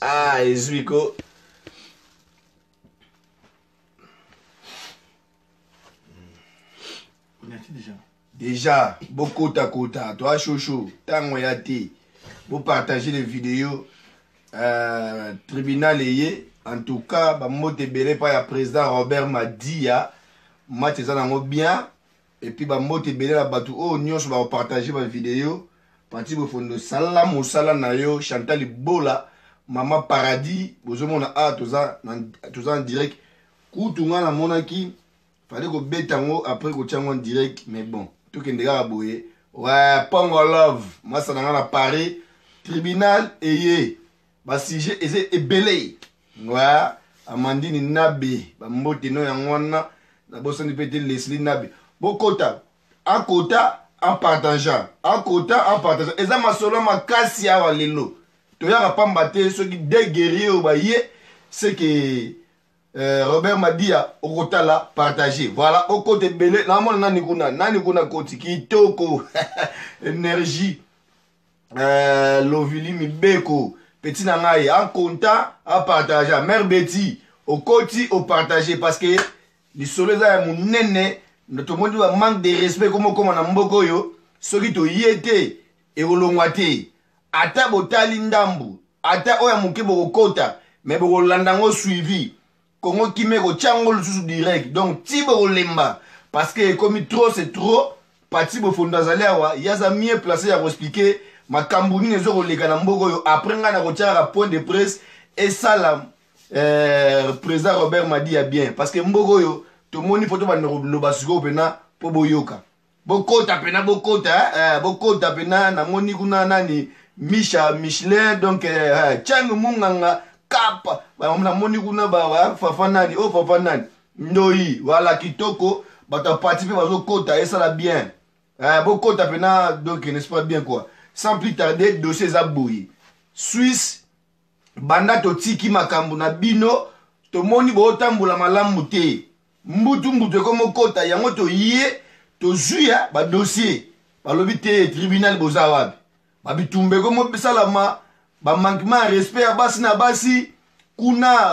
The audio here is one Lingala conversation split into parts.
Ah, ezwi ko. Déjà, bokota kota, toi chouchou, tango ya te. Bo partager les vidéos. Euh, tribunal eye en tout cas bambote ebele epai ya président Robert Madia match eza nango bien Et puis ba mbote ebele na batu oyo nionso bako partager ba video. Pathy Bofondo sala mosala na yo Chantal Bola maman paradis bozomona awa toza na toza en direct kutu nga namonaki fallait kobeta yango après kotia yango en direct mais bon tokende kaka boye ouais Pongo Love masa na nga na Paris tribunal eye ba sujet eza ebele ouais Amandine Nabe ba mbote no yango wana nabosani mpe te Leslie Nabe bokota akota en partageant akota en partageant eza masolo makasi awa lelo toyaka pamba te soki de guerrier oyo baye c'est que euh, Robert Madia okotala partager voilà okota ebele namona nani kuna nani kuna koti kitoko énergie euh, lovili mibeko petit na ngai en comptant a partage mère Betty okoti opartage parce que lisolo eza ya monene tomoni ba manque de respect ekoma okoma na mboka oyo soki toye te ekolongwa te ata botali ndambu ata oyo ya moke bokokota me bokolanda yango suivi Congo kimia ekotia yango lisusu direct donc ti bokolemba parce que ekomi trop c'est trop Paty Bofondo azali awa ye aza mieux placé ya koexplike makambo nini ezo koleka na mboka oyo après ngai nakotia kaka point de presse esala euh, président Robert Madi ya bien parce que mboka oyo tomoni foto banda koloba sikoyo mpena mpo boyoka bokota pena bokota eh, bokota pena namoni kuna nani misha michelin donc eh, eh chang munganga kapa namoni kuna ba fafa nani o oh, fafa nani ndoi wala kitoko bato ya parti mpe bazokota esala bien eh, bokota pena donc n'est-ce pas bien quoi sans plus tarder dossier eza boye suisse banda totiki makambo na bino tomoni bootambola malamu te mbutu mbutu ekomi okota yango toye tozwi ya badossier balobi te tribunal boza wapi babitumba ekomi osalama bamanquement ya respect ya basi na basi kuna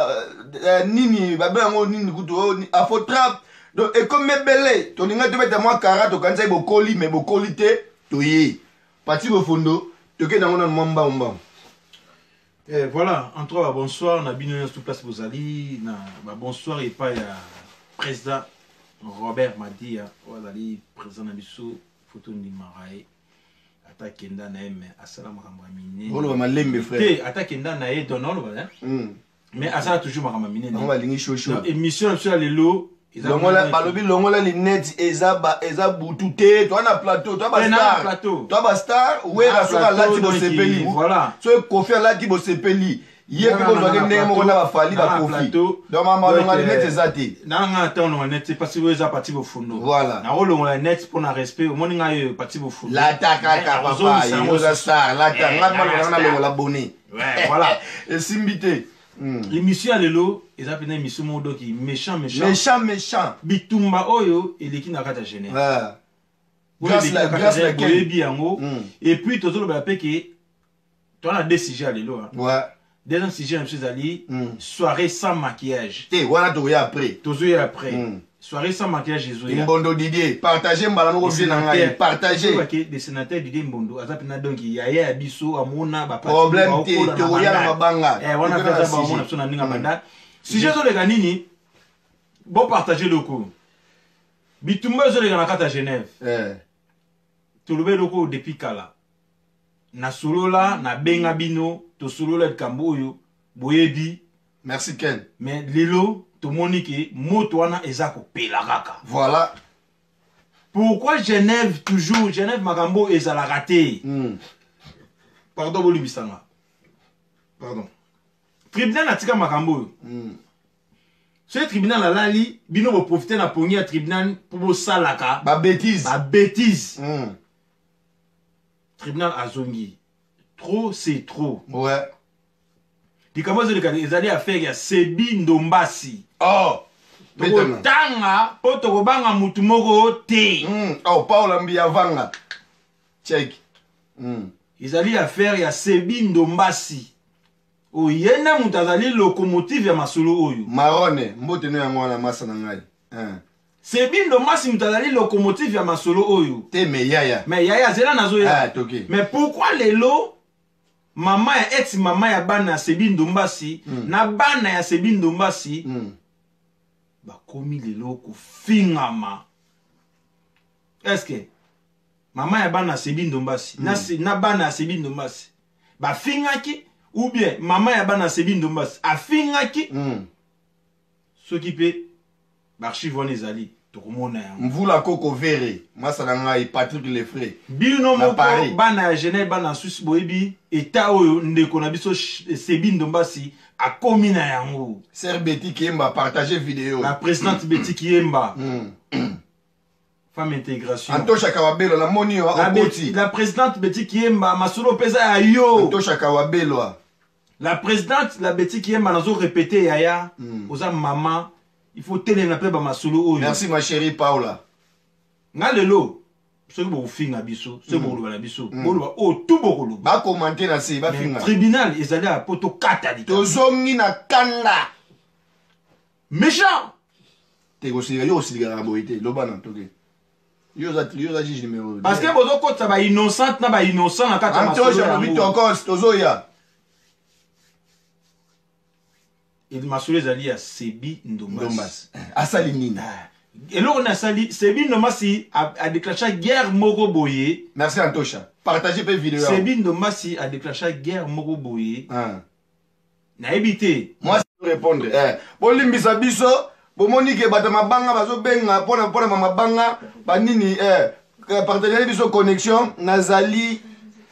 eh, nini babe yango nini kutu oh, afotrap donc ekomi ebele tolingai tobeta mwa kara tokanisaki bokoli me bokoli te toye pati bofondo tokende yango nano mwa mbangu mbangu Eh, voilà, en tout cas, bonsoir, na bino nyonso place bozali, na ba bonsoir epai ya président Robert Madia, oyo azali président na biso, faut tondimaka ye. Ata kenda na ye mais asala makambo ya minene. Oloba malembe frère. Te, ata kenda na ye donc oloba hein. Mais asala toujours makambo ya minene. Bango balingi show show. Donc émission na biso ya lelo longola balobi longola linete eza ba eza butu te toa na plateau toa ba star toa ba star wera soki alati bosepeli soki kofi alati bosepeli ye mpe bozwaki ndenge moko na bafali bakofi donc mama longa linete eza te nanga ata olonga nete parce oyo eza parti bofundo voilà nakolongola nete mpo na respect omoni ngai oyo parti bofundo lata kaka papa oza star lata ngai malonga nalongola bone voilà esimbi te Émission ya lelo eza pena émission moko doki méchant méchant. Méchant méchant. Bitumba oyo eleki na kati ya Genève. Ah. Grâce la grâce la boyebi yango. Et puis tozolobela pe ke toza na deux sujets ya lelo. Hein. Ouais. Deuxième sujet na biso ezali soirée sans maquillage. Te wana tokoya après. Tozoya après. Soirée sans maquillage ezoya. Mbondo Didier, partagez mbala moko vie na ngai, partagez. Ke le sénateur Didier Mbondo aza pena donc yaya ya biso amona ba problème te tokoya na mabanga. Eh wana pe aza ba mona biso na ndinga banda. Sujet ezoleka nini? Bo partager loko. Bitumba ezoleka na kati ya Genève. Eh. Toloba eloko depuis kala. Nasolola, nabenga bino, tosolola likambo oyo boyebi. Merci Ken. Mais lelo tomoni ke moto wana eza kopela kaka. Voilà. Pourquoi Genève toujours Genève makambo ezalaka te? Pardon bolimbisanga. Pardon. Tribunal atika makambo oyo. Soki tribunal alali bino bo profiter na pongi ya tribunal mpo bosalaka ba bêtises. Ba bêtises. Tribunal azongi. Trop c'est trop. Ouais. Likambo ezoleka ezali affaire ya Sebi Ndombasi. Oh. Tokotanga mpo tokobanga mutu moko te. Oh, Paula Mbiyavanga. Check. Ezali affaire ya Sebi Ndombasi. Oyo ye nde moto azali locomotive ya masolo oyo. Marone mbote no yango wana masa na ngai. Sebi Ndombasi moto azali locomotive ya masolo oyo. Te mais yaya. Mais yaya zela nazoya. Ah, toke. Mais pourquoi lelo mama ya ex mama ya bana ya Sebi Ndombasi na bana ya Sebi Ndombasi bakomi lelo kofingama? Est-ce que mama ya bana ya Sebi Ndombasi na bana ya Sebi Ndombasi bafingaki ou bien mama ya bana ya Sebi Ndombasi afingaki? Soki pe archive wana ezali, tokomona yango. Mvula Koko Vere, masa na ngai Patrick Lefray. Bino Na moko Paris. Bana ya Genève, bana ya Suisse, boyebi état oyo ndeko na biso Sebi Ndombasi akomi na yango. Sœur Betty Kiemba, partager vidéo. La présidente Betty Kiemba. Femme intégration. Antosha Kawabelo na moni yo La okoti. La présidente Betty Kiemba, masolo pesa ya yo. Antosha Kawabelo. La présidente la Betty Kiemba nazo répéter yaya, oza maman, il faut tenir pe ba masolo oyo. Merci ma chérie Paola. Nga lelo soki bokofinga biso, soki bokoloba na biso, boloba oyo tu bokoloba. Ba commenter na se, ba Mais finga. tribunal ezali ya po tokata likambo. Tozongi na kanda. Méchant. Te kosilika, yo osilikaka boye te, loba na toke. Yo oza yo oza juge numéro Parce que bozokotisa ba innocente na ba innocent na kati ya masolo Antosha lobi yango. tokos, tozoya. Et masolo ezali ya Sebi Ndombasi. Ndombasi. Asali nini? Ah. Eloko na asali, Sebi Ndombasi a déclenché guerre moko boye. Merci Antosha. Partagez pe vidéo. Sebi Ndombasi a déclenché guerre moko boye. Ah. Nayebi te. Moi je répondre. Eh. Bolimbisa biso, bomoni ke bato mabanga bazobenga pona pona mabanga ba nini eh partager biso connexion nazali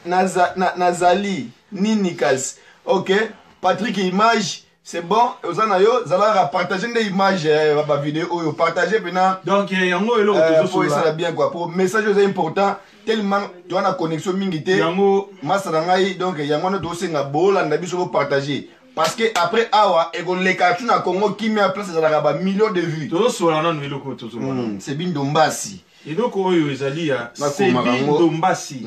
naza, na, nazali nini kasi. OK, Patrick image c'est bon, ozana yo zala partager nde image ba vidéo oyo partager pena. Donc yango eloko tozo po sola. esala bien quoi. Pour message c'est important tellement tu as na connexion mingi te. Yango masala ngai donc yango wana tosenga bolanda biso bo partager parce que après awa ekoleka tu na Congo kimia place ezalaka ba millions de vues. Tozo sola nanu eloko tozo sola. C'est Ndombasi. Eloko oyo ezali ya Nakomaka Sebi yango. Ndombasi.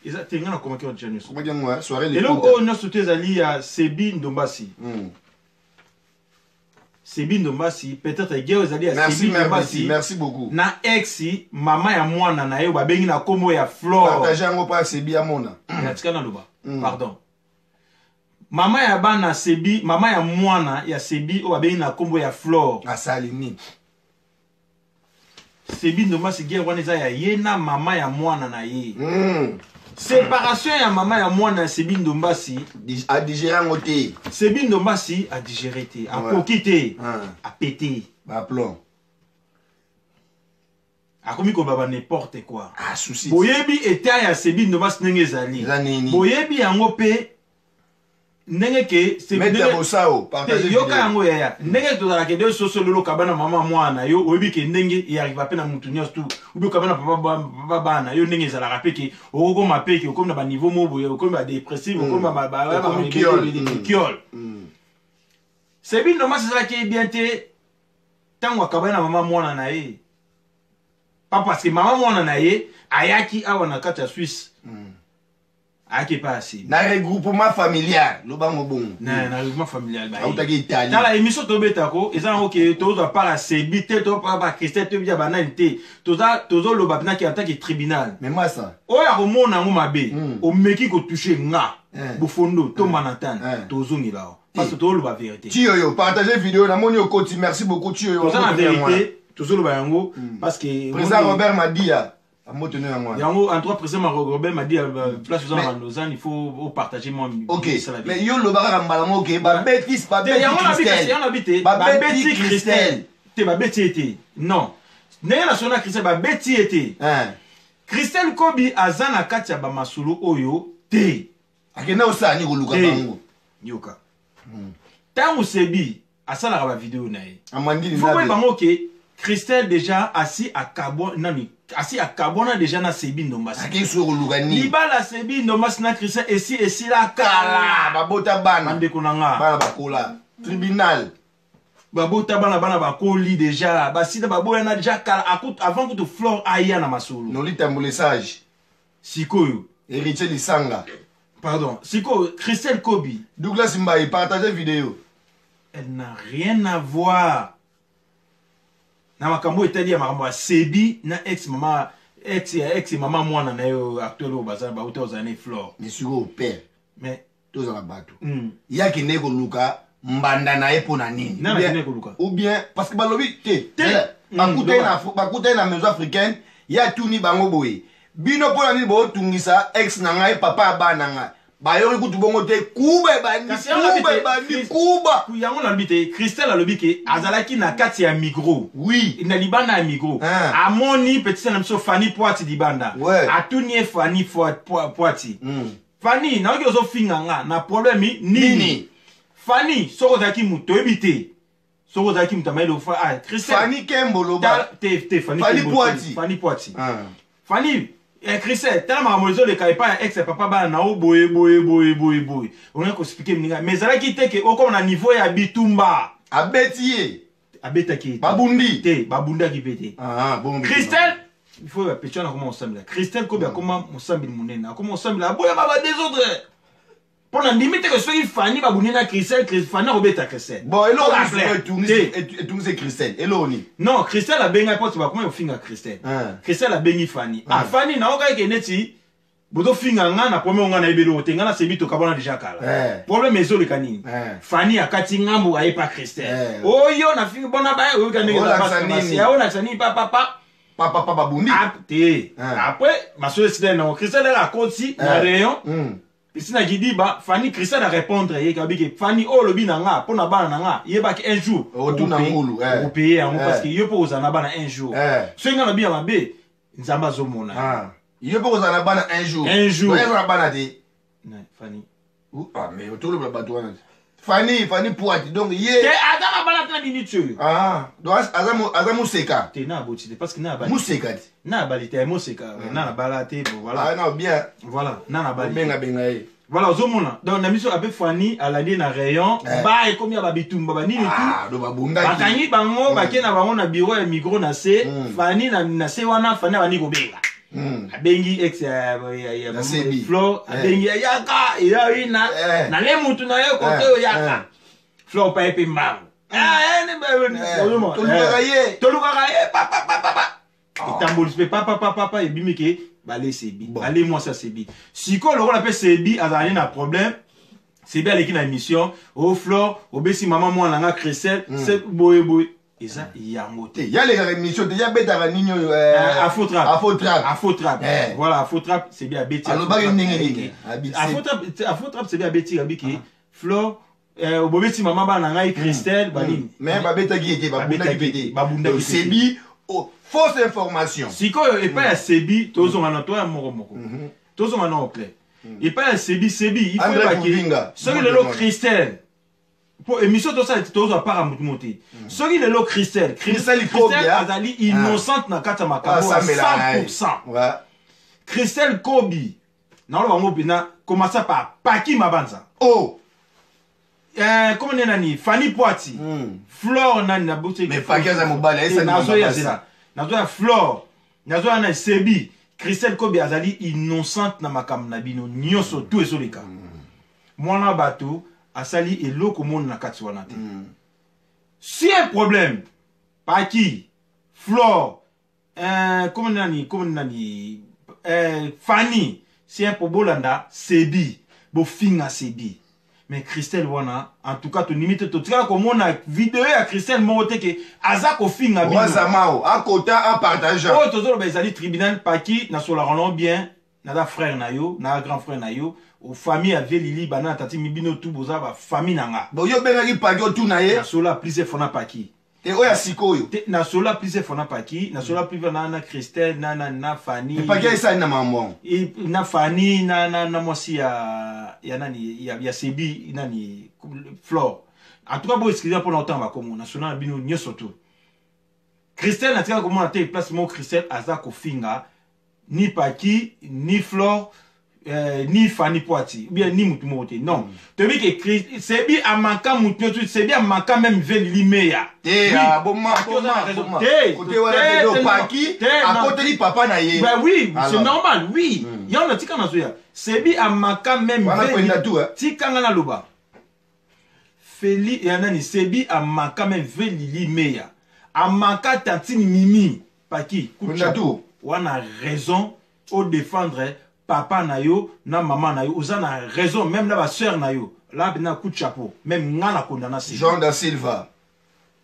Eza te nga nakomaki wa déjà nyonso. Komaki yango, hein, soirée Eloko liputa. oyo nyonso te ezali ya Sebi Ndombasi. Sebi Ndombasi, peut-être guerre ezali ya Merci, Sebi merci, Ndombasi. merci beaucoup. Na ex mama ya mwana na ye babengi na kombo ya Flore. Partage yango pa Sebi ya mona. Ya tika na loba. Pardon. Mama ya bana Sebi, mama ya mwana ya Sebi oyo babengi na kombo ya Flore. Asali nini? Sebi Ndombasi guerre wana eza ya ye na mama ya mwana na ye. Séparation ya mama ya mwana ya Sebi Ndombasi. A digéré yango te. Sebi Ndombasi a digéré te, a koki te, a pété. Ba plomb. Akomi koloba n'importe quoi. Ah, souci. Boyebi état ya Sebi Ndombasi ndenge ezali. Eza nini? Boyebi yango pe ndenge ke Sebi Maître ndenge Bosao, partage Te, yoka vidéo. yango yaya. Ndenge tozalaka nde soso lelo okaba na mama mwana yo, oyebi ke ndenge e arriva pe na mutu nyonso tu. Oyebi okaba na papa papa bana yo ndenge ezalaka pe ke okokoma pe ke okomi na ba niveau moko boye, okomi ba dépressive, okomi ba, ba, ba, ba, Okomi ba, kiol. ba, ba, kiol. Sebi Ndombasi ezalaki bien te ntango akabaki na mama mwana na ye. Pas parce que mama mwana na ye ayaki awa na kati ya Suisse. Ayaki pa asi. Na regroupement familial, lobango bongo. Na regroupement familial ba ye. Autaki Italie. Tala émission tobetako, eza nango ke tozwa part ya Sebi te, tozwa part ya Christelle te, ya banani te. Toza, tozoloba mpena ke en tant que tribunal. Mais moi ça. Oyo akomona yango mabe, omeki kotouche nga. Bofondo, to Manhattan, tozongela awa. Parce que tozoloba vérité. Tioyo, partagez vidéo, namoni okoti, merci beaucoup Tioyo. Toza na Namoni yango wana. vérité, tozoloba yango parce que Président omoni Robert Madia, amoto no yango wana. Yango, en tout cas, président Robert Madia, place aux Mais gens en Lausanne, il faut partager moi, Ok. ça la vie. Mais yo loba kaka mbala moko, ok, ba bêtise, ba Te, yango na bêtise bi, kasi Christelle. yango na bi te, Ba ba bêtise bêtise Christelle. Christelle. Te, ba bêtise ete. Non. Ndenge na sona Christelle, ba bêtise ete. Hein. Christelle Kobi aza na kati ya ba masolo oyo te. Akenda osala ni koluka Te. bango. Yoka. Tango Sebi asalaka ba vidéo na ye. Amandine Faut Nabe. koyeba bango ke Christelle déjà asi akabwa nani, asi akabwana déjà na Sebi Ndombasi. Akei soki koluka nini? Libala Sebi Ndombasi na Christelle esi esila kala. Babota bana. Bandeko na nga. Bana bakola. Tribunal. Babota bana, bana bakoli déjà. Basida baboyana déjà kala. Akut, avant kutu Flore aya na masolo. Noli Tambole sage. Sikoyo. Héritier Lisanga. Pardon, sikoyo Christelle Kobi. Douglas Mbaye, partage vidéo. Elle n'a rien à voir na makambo etali ya makambo ya Sebi na ex mama, ex ya ex mama mwana na ye actuel oyo baza bauta ozala na Flore. Mais sikoyo père, mais tozala bato. Ye akende koluka mbanda na ye mpo na nini? Nani akende koluka? Ou bien parce que balobi te. Te. Bakuta ye na maison africaine, ye atuni bango boye: bino mpo na nini bootungisa ex na ngai, papa ya bana na ngai? Bayoki kutu bongo te, kuba ebandi. Kasi yango kuba te, ebandi. Kuba. Yango nalobi te, Christelle alobi ke azalaki na kati ya micro, na libanda ya micro. Amoni petite na biso Fani Poati libanda. Atuni ye Fani Poati: Fani, nayoki ozofinga nga na problème nini? Nini? Fani, soki ozalaki moto, toyebi te soki ozalaki moto amayele ofa, ah, Christelle. Fani Kembo, loba. Te, te, Fani Fani Kembo te. Poati. Fani Poati. Fani, Christelle, tala makambo ezoleka epai ya ex ya papa bana na yo, boye boye boye boye boye. Olingi koexpliquer moninga, mais ezalaki te ke okoma na niveau ya bitumba. Abeti ye? Abetaki ye te. Babundi? Te, babundaki mpe te. Ah, bon. Christelle, il faut bapeti wana akoma kosambela. Christelle Kobi akoma mosambeli monene, akoma kosambela, aboyama badésordre, mpo na ndimi te ke soki Fani babundi na Christelle, Fani akobeta Christelle. Bon, eloko Toza mosusu clair. Te. Etungisi Christelle, eloko nini? Non, Christelle abengai mpo bakoma kofinga Christelle. Christelle abengi Fani: ah, Fani, naokaki ke neti bozofinga nga na problème. Nga nayebi eloko te, nga nasebi, tokabwana déjà kala. Problème ezoleka nini? Fani akati ngambu, ayepa Christelle: oyo nafingi bona baya, oyoka ndenge eza. Olakisa basi na basi. nini? Olakisa nini? Papapa. Papa pa babundi. Te. Après masolo esila nango, Christelle aka akoti na rayon esi na kidiba Fani. Christelle arépondre ye kabi ke Fani, oyo olobi na nga mpo na bana na nga, yebaki un jour Otuna ngulu, eh. okopaye yango, parce que yo mpo kozala na bana un jour. Soki nga lobi ya mabe, Nzambe azomona. Ah. Yo mpo kozala na bana un jour. Un jour. Oyo aza na bana te. Fani. Ah, mais tolobela bato wana te. Fani, Fani Poati, donc ye Te, aza na bana te na minute oyo. Ah, donc aza moseka. Te, na aboti te, parce que na abali. Moseka te. Na abali te, moseka na nabala te. Bon, voilà. Ah non, bien. Voilà, na nabali te. Obengabenga ye. Voilà, ozomona, donc na miso ape Fani alandi ye na rayon. Ba ekomi ya babitumba banini tu. Ah, donc babundaki. Bakangi bango, bake na bango na bureau ya micro na se. Fani na se wana, Fani abandi kobenga. Abengi ex ya Ya Sebi. Flore. Abengi: yaka, eya ina nale mutu na ye kote oyo, yaka. Flore pa ye mpe mbango. Ah, ozomona. Tolukaka ye. Tolukaka ye papapapapa. Etambolisi mpe papapapapa, ebimi ke bale Sebi. Bon. Bale mwasi ya Sebi. Sikoyo lokola mpe Sebi azalaki na problème, Sebi aleki na émission: o Flore obesi mama mwana nga Christelle, se boye boye. Eza yango te. Te, yalekaka émission te, yabetaka nini oyo, eh, Afrotrap. Afrotrap. Afrotrap. Voilà, Afrotrap, Sebi abeti. Alobaki ndenge nini? Afrotrap, Afrotrap, Sebi abeti, abiki Flore, obobeti mama bana na ngai Christelle, banini. Mais babetaki ye te, babundaki mpe te. Babundaki Donc, te. Sebi, oh, fausse information. Sikoyo epai ya Sebi, tozonga na toya moko moko, tozonga na au clair epai ya Sebi. Sebi, il faut André yeba ke Kuvinga. soki lelo Christelle, po émission tosala te, tozwa part ya motu mo te, soki lelo Christelle, Christelle Christelle Kobia. azali innocente na kati ya makambo ya Asambela na ye. 100. Christelle Kobi, naoloba yango mpena, commença par Paki Mabanza. Oh. Comment nde nani, Fani Poati, Flore nani na bote. Mais Paki aza mobali, ayesani Nazoya mama basi. zela, nazoya Flore, nazoya na Sebi. Christelle Kobi azali innocente na makambo na bino nyonso tu ezoleka. Mwana bato asali eloko mona na kati wana te. Si un problème, Paki, Flore, comment nani, comment nani, Fanny, si un po bolanda Sebi, bofinga Sebi. Mais Christelle wana, en tout cas tonimi te, totikala komona video ya Christelle moko te ke aza kofinga bino. Rosamao akota apartage. Oyo tozoloba ezali tribunal. Paki, nasolaka no bien, naza frère na yo, na grand frère na yo, famille ya vie Lili bana na tati mi, bino tu boza bafamille na nga. Bon, yo obengaki Paki, otuna ye? Nasola plusieurs fois na Paki. Te, oyo ya sikoyo. Te, nasola plusieurs fois na Paki, nasola plusieurs na Christelle, na Fani. Paki esali na mambo yango. Na Fani, na mwasi ya nani, ya Sebi, nani, Flore. En tout cas, bo excuse mpona otanga bakomo, nasola na bino nyonso tu. Christelle, natikala komona te place moko Christelle aza kofinga ni Paki ni Flore. Ni Fanny Poati ou bien ni mutu moko te, non. Toyebi ke Sebi amanka mutu nyonso, Sebi amanka même ve Limeya. Te, aboma kote wana te, Paki akoteli papa na ye. Ben oui, c'est normal, oui. Yango na tika nazoya, Sebi amanka même tikanga naloba Feli ya nani, Sebi amanka même ve Lili Meya, amanka tantine Mimi Paki wana. Raison odéfendre papa na yo na mama na yo, oza na raison, même na basœur na yo la na coup de chapeau. Même nga na kondana Sebi. Jean da Silva.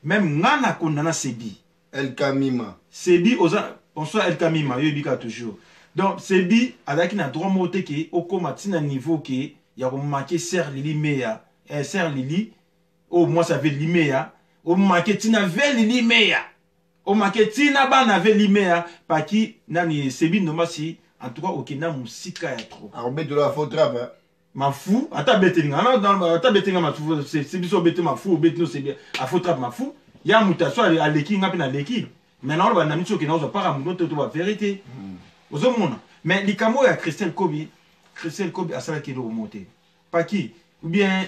Même nga na kondana Sebi. El Kamima. Sebi oza, bonsoir El Kamima, yo yebika toujours. Donc Sebi azalaki na droit moko te ke okóma ntina niveau ke ya komanquer sœur Lili Meya, sœur Lili oyo mwasi ave Limeya, omanquer ntina ve Lili Meya, omanquer ntina bana ave Limeya. Paki nani, Sebi Ndombasi, en tout cas okenda mosika ya trop. Akobetela faux trap. Mafu ata abetelinga, ata abetelinga mafu, c'est biso obete mafu, obeti no sebi afaux trap mafu ya moto aso aleki nga mpe naleki. Maintenant oloba na miso okenda ozwa para moto to bavérité ozomona. Mais likambo oyo ya Christelle Kobi, Christelle Kobi asalaki eloko moko te, Paki ou bien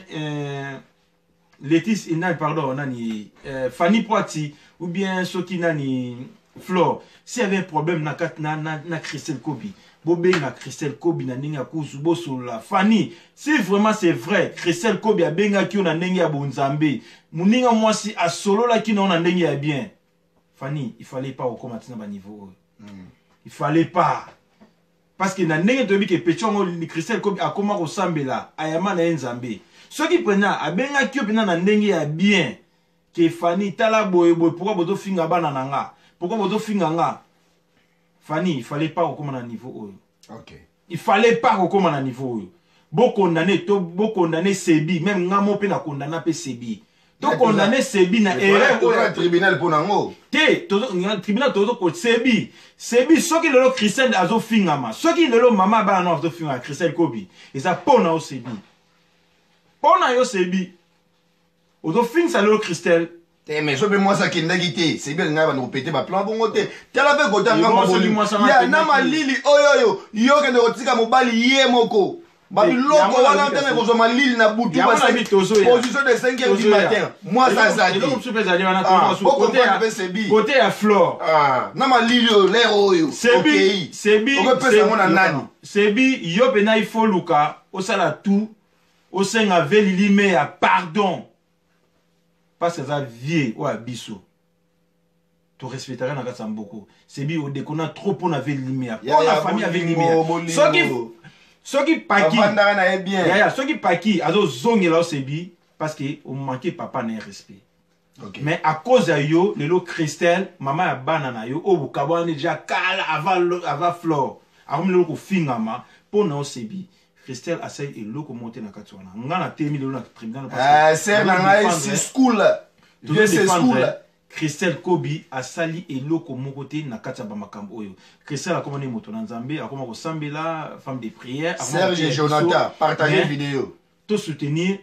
Letis nani, pardon, nani, Fanny Poati ou bien soki nani, Flore, s'il y avait un problème na Christelle Kobi, bobenga Christelle Kobi na ndenge ya kuzu, bosolola. Fanny, si vraiment c'est vrai, Christelle Kobi abengaki yo na ndenge ya bonzambe, moninga mwasi asololaki na yo na ndenge ya bien, Fanny, il fallait pas okóma ntina baniveau oyo. Il fallait pas, parce que na ndenge toyebi ke petit yango Christelle Kobi akóma kosambela, ayama na ye Nzambe, soki mpena abengaki yo mpena na ndenge ya bien ke Fanny, tala boye boye, pourquoi bozofinga bana na nga, pourquoi bozofinga nga, Fanny, il fallait pas kokóma na niveau oyo. Il fallait pas kokóma na niveau oyo. Bokondane to bokondane Sebi, même nga mo mpe na kondana mpe Sebi, tokondane Sebi na erreur. Oyo tribunal mpo nango. Te, tribunal tozo Sebi. Sebi, soki lelo Christelle azofingama, soki lelo mama bana no azofingama, Christelle Kobi, eza mpo na yo Sebi, mpo na yo Sebi ozofingisa lelo Christelle. Te, mais so mpe mwasi akendaki te, Sebi alingaka bando kopete baplan bongo te. Tala mpe kota ngambo ya na malili oyo oyo yo okende kotika mobali ye moko, babiloko wana ntango ekozwa malili na butu, position de 5 heures du matin, mwasi aza te. Côté ya Flore. Na malili oyo, lere oyo. Okei, okopesa yango na nani? Sebi, yo mpena il faut luka osala tout, osenga ve Lili Meya pardon, parce que aza vie oyo ya biso torespectaka na kati ya mboko. Sebi odekona trop mpo na ve Lili Meya, mpo na famille ya ve Lili Meya. Soki Paki yaya, soki Paki azozongela osebi, parce que omanque papa na ye respect. Mais à cause ya yo, lelo Christelle, mama ya bana na yo oyo bokabwana déjà kala avant Flore, akomi lelo kofingama mpo na osebi. Christelle asali eloko moko te na kati wana. Nga na temi lelo na tribunal. Sœur na ngai school. Christelle Kobi asali eloko moko te na kati ya bamakambo oyo. Christelle akoma nde moto na Nzambe, akoma kosambela, femme de prière. Serge Jonathan, partage vidéo. To soutenir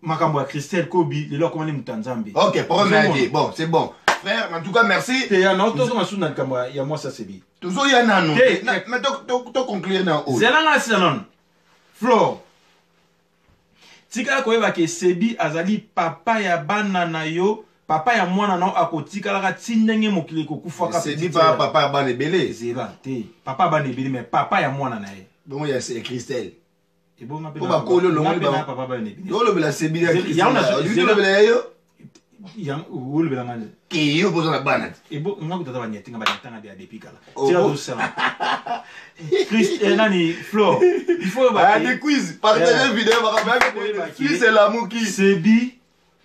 makambo ya Christelle Kobi, lelo akoma nde moto ya Nzambe. Ok, problème, bon, c'est bon frère, en tout cas merci. Te, ya na tozonga su na likambo ya mwasi asebi. Tozoya nanu, mais toconclure na oyo. Zelanga asila nanu. Flore, tikala koyeba ke Sebi azali papa ya bana na yo, papa ya mwana na yo, akotikalaka ti ndenge mokili ekokufaka. Sebi pa papa ya bana ebele. Zela te, papa ya bana ebele, mais papa ya mwana na ye. Bongo ya Christelle? Ebonga. Mpo bakoli olongoli, papa bana ebele. Olobela Sebi ya Christelle, olobela yo. Olobela nga. Ke yo boza na bana te. Nga kutata banyatinga, banyatanga de depuis kala. Tika tosala Christ, nani, Flore, il faut Ah, des quiz, partager vidéo, Suisse elamuki. Sebi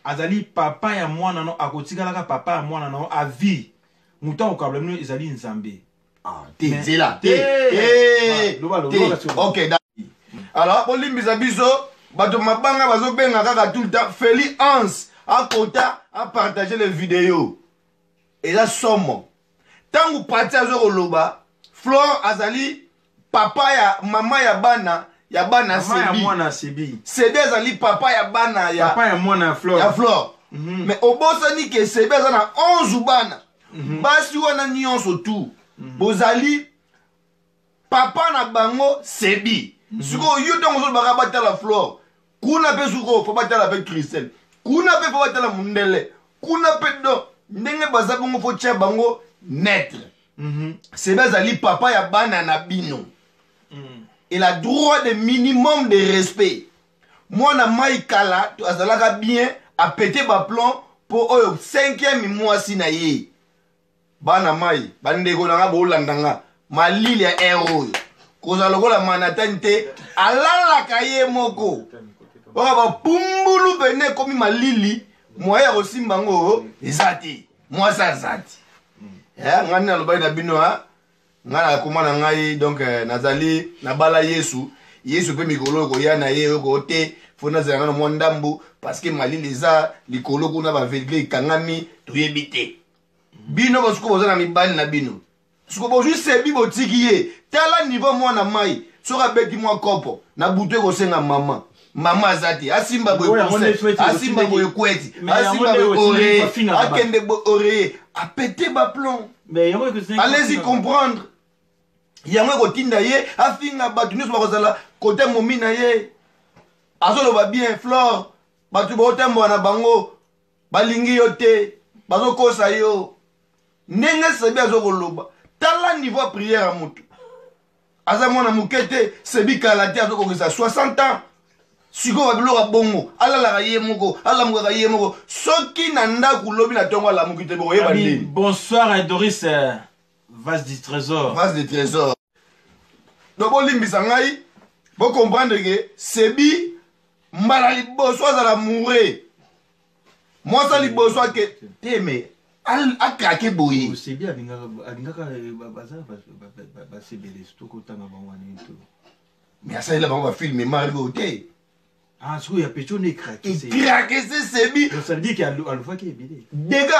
azali papa ya mwana no, akotikalaka papa ya mwana no à vie. Moto akokabla bino ezali Nzambe. Te, nzela te. Ok, alors bolimbisa biso, bato mabanga bazobenga kaka tout le temps. Feli Hans akota, apartage les vidéos, eza somo. Ntango Pati aza koloba, Flore azali papa ya mama ya bana ya bana. Sebi, mwana Sebi. Sebi azali papa ya bana ya papa ya mwana ya Flore. Ya Flore. Mais obosani ke Sebi aza na 11 bana. Basi wana nyonso tu bozali. Papa na bango Sebi. Sikoyo yo ntango ozolobaka batala Flore, kuna mpe sikoyo fo batala mpe Christelle, kuna mpe fo batala mundele, kuna mpe do ndenge baza bongo fo tia bango neutre. Sebi azali papa ya bana na bino. Il a droit de minimum de respect. Mwana mai kala azalaka bien, apete ba plomb po oyo 5e mwasi na ye. Bana mai, bandeko na nga bolanda nga, malili ya air oyo kozala lokola Manhattan te, alalaka ye moko. Oka bapumbulu pene ekomi malili, moyen ya kosimba yango eza te. Mwasi aza te. Ngai nalobaki na bino, ha? Ngai nakoma na ngai, donc nazali nabala Yesu. Yesu mpe mikolo oyo koya na ye oyo ko te, fo nazala nano mwa ndambu parce que malili eza likolo kuna, ba verglas ekangami, toyebi te. Bino bosiko boza na mibali na bino. Siko bozwi Sebi botiki ye. Tala niveau mwana mai, soki abeti mwa kopo na butu ekosenga mama. Mama aza te, asimba boye Oyo yango coussin, nde feti asimba otindaki. boye kweti, Mais yango asimba nde boye otindaki oreiller, bafingaka bato. akende boye oreiller, apete ba plomb. Mais yango ekotindaki Allez-y bafingaka bato. comprendre. Yango ekotinda ye afinga bato nyonso bakozala kote momi na ye. Azoloba bien Flore, bato baotambola na bango balingi yo te, bazokosa yo. Ndenge Sebi azokoloba, tala niveau ya prière ya motu. Aza mwana moke te, Sebi kala te azokokisa 60 ans. Sikoyo ba biloko ya bongo, alalaka ye moko, alamukaka ye moko. Soki na ndako lobi na tongo alamuki te, bokoyeba Abi, ndeni. Bonsoir à Doris, Vase du Trésor. Vase du Trésor. Donc bolimbisa ngai, bo comprendre que Sebi mbala liboso azala moure. Mwasa liboso ake te, mais akrake boye. Sebi alingaka, baza ba sebele, surtout kotanga bango wana to. Mais asalela bango ba film Mario te. Ah, sikoyo ya Pecho nde ekrake se. Ekrake se Sebi. Donc ça veut dire qu'il alufaki ebele. Dégâts.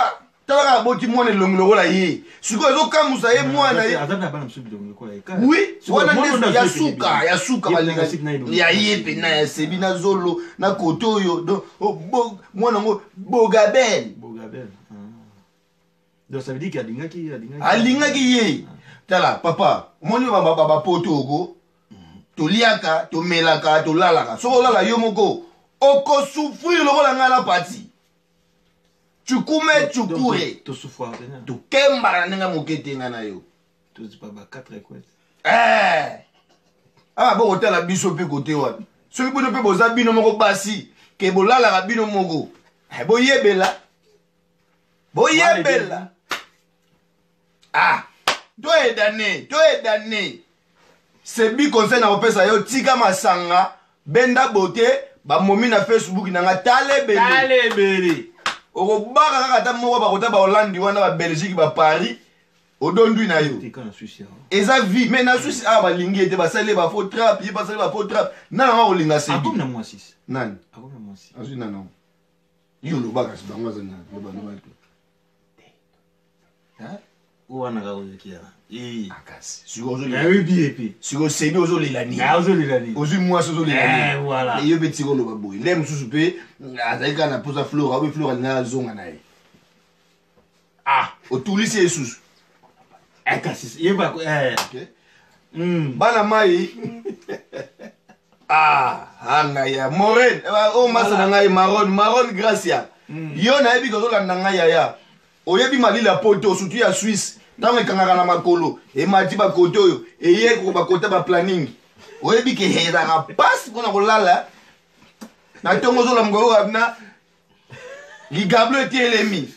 Tala kaka boti mwana elongi lokola ye. Sikoyo ezokamwisa ye mwana ye. Aza na bana mosusu bilongi lokola ye. Oui, Sikoyo wana mwana nde nde ya azwi suka, ebele. ya suka Ye balinga. mpe na na elongi. Ya ye mpe na ya Sebi na zolo na koto oyo. Donc, oh, bo, mwana yango Bogabel. Bogabel. Ah. Donc ça veut dire qu'il alingaki, alingaki. Alingaki ye. Tala papa, omoni ba poto oko. Toliaka, tomelaka, tolalaka. Soki olala yo moko, oko souffrir lokola ngai na pati. Chukume, Donc, chukure. to souffrir, c'est ça. Tokembaka na ndenge moke te ngai na yo. To zipa ba 4 kwete. Ah, bo kotala biso pe kote wana. Soki bino pe boza bino moko basi, ke bolalaka bino moko. Boyebela. Boyebela. Ah, toyedane, toyedane. Sebi conseil na kopesa yo, tika masanga, benda beauté, ba momi na Facebook na nga talebele. Talebele. Okobaka kaka ata moko bakota ba Hollande wana, ba Belgique, ba Paris, odondwi na yo. Tika na Suisse awa. Eza vie, mais na Suisse awa balingi ete basali ba faux trap, ye basali ba faux trap. Nani anga kolinga Sebi? Akomi na mwasi. Nani? Akomi na mwasi. Azwi nani yango? Yo lobaka si bango aza nani? Loba, loba te. Hein? Wana kaka oyoki ya. Eh. Ah, kasi. Sikoyo ozolela. Nayebi ye pe. Sikoyo Sebi ozolela nini? Na ozolela nini? Ozwi mwasi ozolela nini? Eh, voilà. Mais yo pe tika oloba boye. Nde mosusu pe, azali kaka na posa Flora, obe Flora alingaka azonga na ye. Ah. Otulisi ye susu. Eh, kasi, ye ba ko, eh. Okay. Bana mai. Ah, anga ya Moren, oh, masa na ngai Maron, Maron Gracia. Yo nayebi kozolanda ngai yaya. Oyebi malila poto, surtout ya Suisse. Ntango ekangaka na makolo, emati ba kote oyo, eye ko ba kota ba planning. Oyebi ke ezalaka pasi mpona kolala. Na ntongo ozolamuka oyo na ligablo etelemi.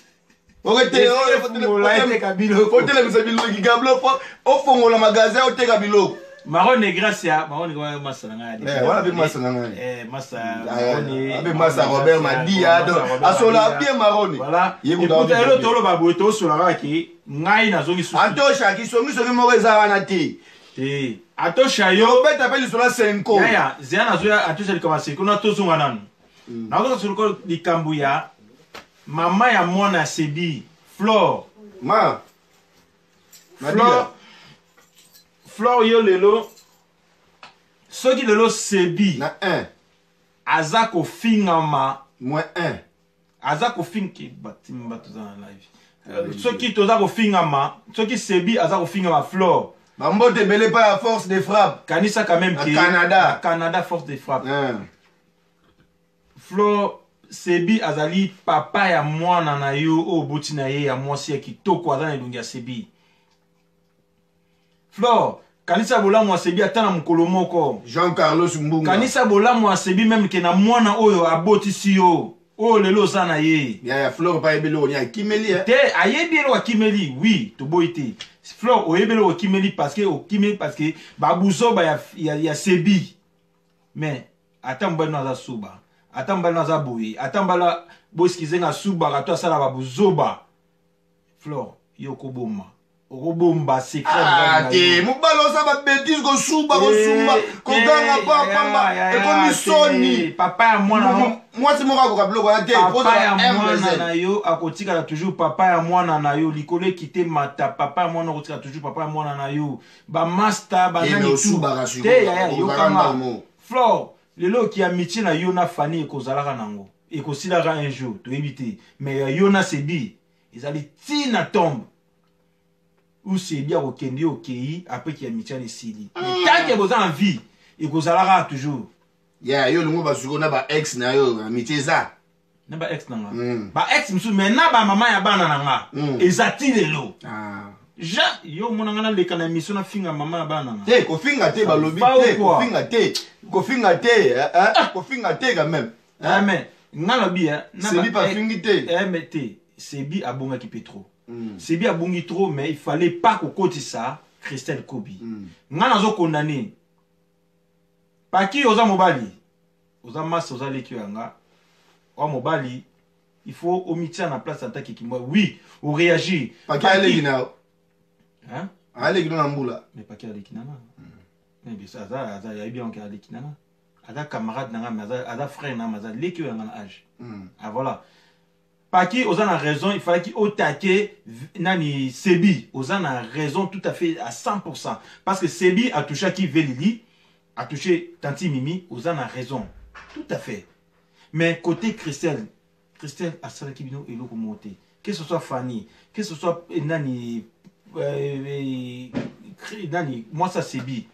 Oke te, Esika oyo, efungola, eteka biloko. otelemisa biloko, ligablo po ofongola magasin, oteka biloko. Marone Gracia, Marone kwa masa na ngai. Eh, wana pe masa na ngai. Eh, masa, Ah, Marone, abe masa Robert Gracia, Madia, masa donc, Robert asola Madia. bien Marone. Voilà. Ye kuta Écoute, wapi eloko bien. toloba boye, tosolaka ke ngai nazongi susu. Antosha, kisongi songi moko eza wana te. Te. Antosha yo. Obeta pe lisolo ya Senko. Yaya, zea nazoya Antosha likambo ya Senko, na tozonga nanu. Nazoka solo likambo ya mama ya mwana Sebi, Flore. Ma. Nadia. Flore. Flore yo lelo. Soki lelo Sebi na 1. Aza kofingama. Moins 1. Aza kofinga batimba toza na live. Soki toza kofingama, soki Sebi aza kofingama Flore. Bambote ebele pa ya Force de Frappe. Kanisa quand même Na ke Canada. Na Canada, Force de Frappe. Hein. Flore, Sebi azali papa ya mwana na yo oyo oboti na ye ya mwasi ya kitoko, aza na elongi ya Sebi. Flore, kanisa bolamu ya Sebi ata na mokolo moko. Jean Carlos Mbunga. Kanisa bolamu ya Sebi meme ke na mwana oyo abotisi yo, oyo lelo oza na ye. Ya Flore pa yebi eloko nini akimeli, eh. Te, ayebi eloko akimeli, oui, toboyi te. Flore, oyebi eloko okimeli parce que okimeli parce que babuzoba ya Sebi. Mais ata mobali no aza suba, ata mobali no aza boye, ata mobali boskize nga subaka to asala babuzoba. Flore, yo koboma, okobomba secret Ah, mobali na te yo. Mobali oza ba bêtise, kosuba, kosumba, koganga pa pamba, ekomi soni. Papa ya mwana no. Mwasi moko akoka biloko wana te. Papa ya kozala mwana MVZ. na yo akotikala toujours papa ya mwana na yo. Likolo ekite mata, papa ya mwana akotikala toujours papa ya mwana na yo. Bamaster Eh, banani mais tu. osubaka sikoyo, Te yaya, okozalaka yokanga. ndako moko. Flore, lelo oki amitié na yo na Fani ekozalaka nango, ekosilaka un jour, toyebi te. Mais ya yo na Sebi ezali ntina tombe ou Sebi akokende, yo okei après ki amitié wana esili. Mais tant que boza en vie, ekozalaka toujours. Ya yo olingo basikoyo na ba ex na yo, amitié eza? Na ba ex na nga, ba ex mosusu, mais na bamama ya bana na nga, eza ti lelo. Ah. Jean, yo omona nga naleka na émission nafinga mama ya bana na nga? Te, kofinga te, balobi Va te. ou quoi? Kofinga te, kofinga te, eh, eh, kofinga te quand même. Ah, mais nga lobi, eh, na Sebi ba- bafingi te. Eh, mais te, Sebi abongaki mpe trop. Sebi abongi trop, mais il fallait pas kokotisa Christelle Kobi. Nga nazokondane Paki, oza mobali, oza masi, oza leki oyo ya nga oa mobali, il faut omitia na place ata keki mwa, oui, oréagir. Paki aleki na yo? Hein? Aleki no na mbula? Mais Paki aleki nanga, mais biso aza ayebi yango ke aleki nanga, aza camarade nanga, mais aza frère nanga, mais aza leki oyo yanga na âge. Ah voilà, Paki, oza na raison, il fallait qu'il attaque nani Sebi. Oza na raison tout à fait à 100%, parce que Sebi a touché qui Velili a touché tanti Mimi. Oza na raison tout à fait. Mais côté Christelle, Christelle asalaki bino eloko moko te, que ce soit Fanny, que ce soit nani, nani mwasi Sebi,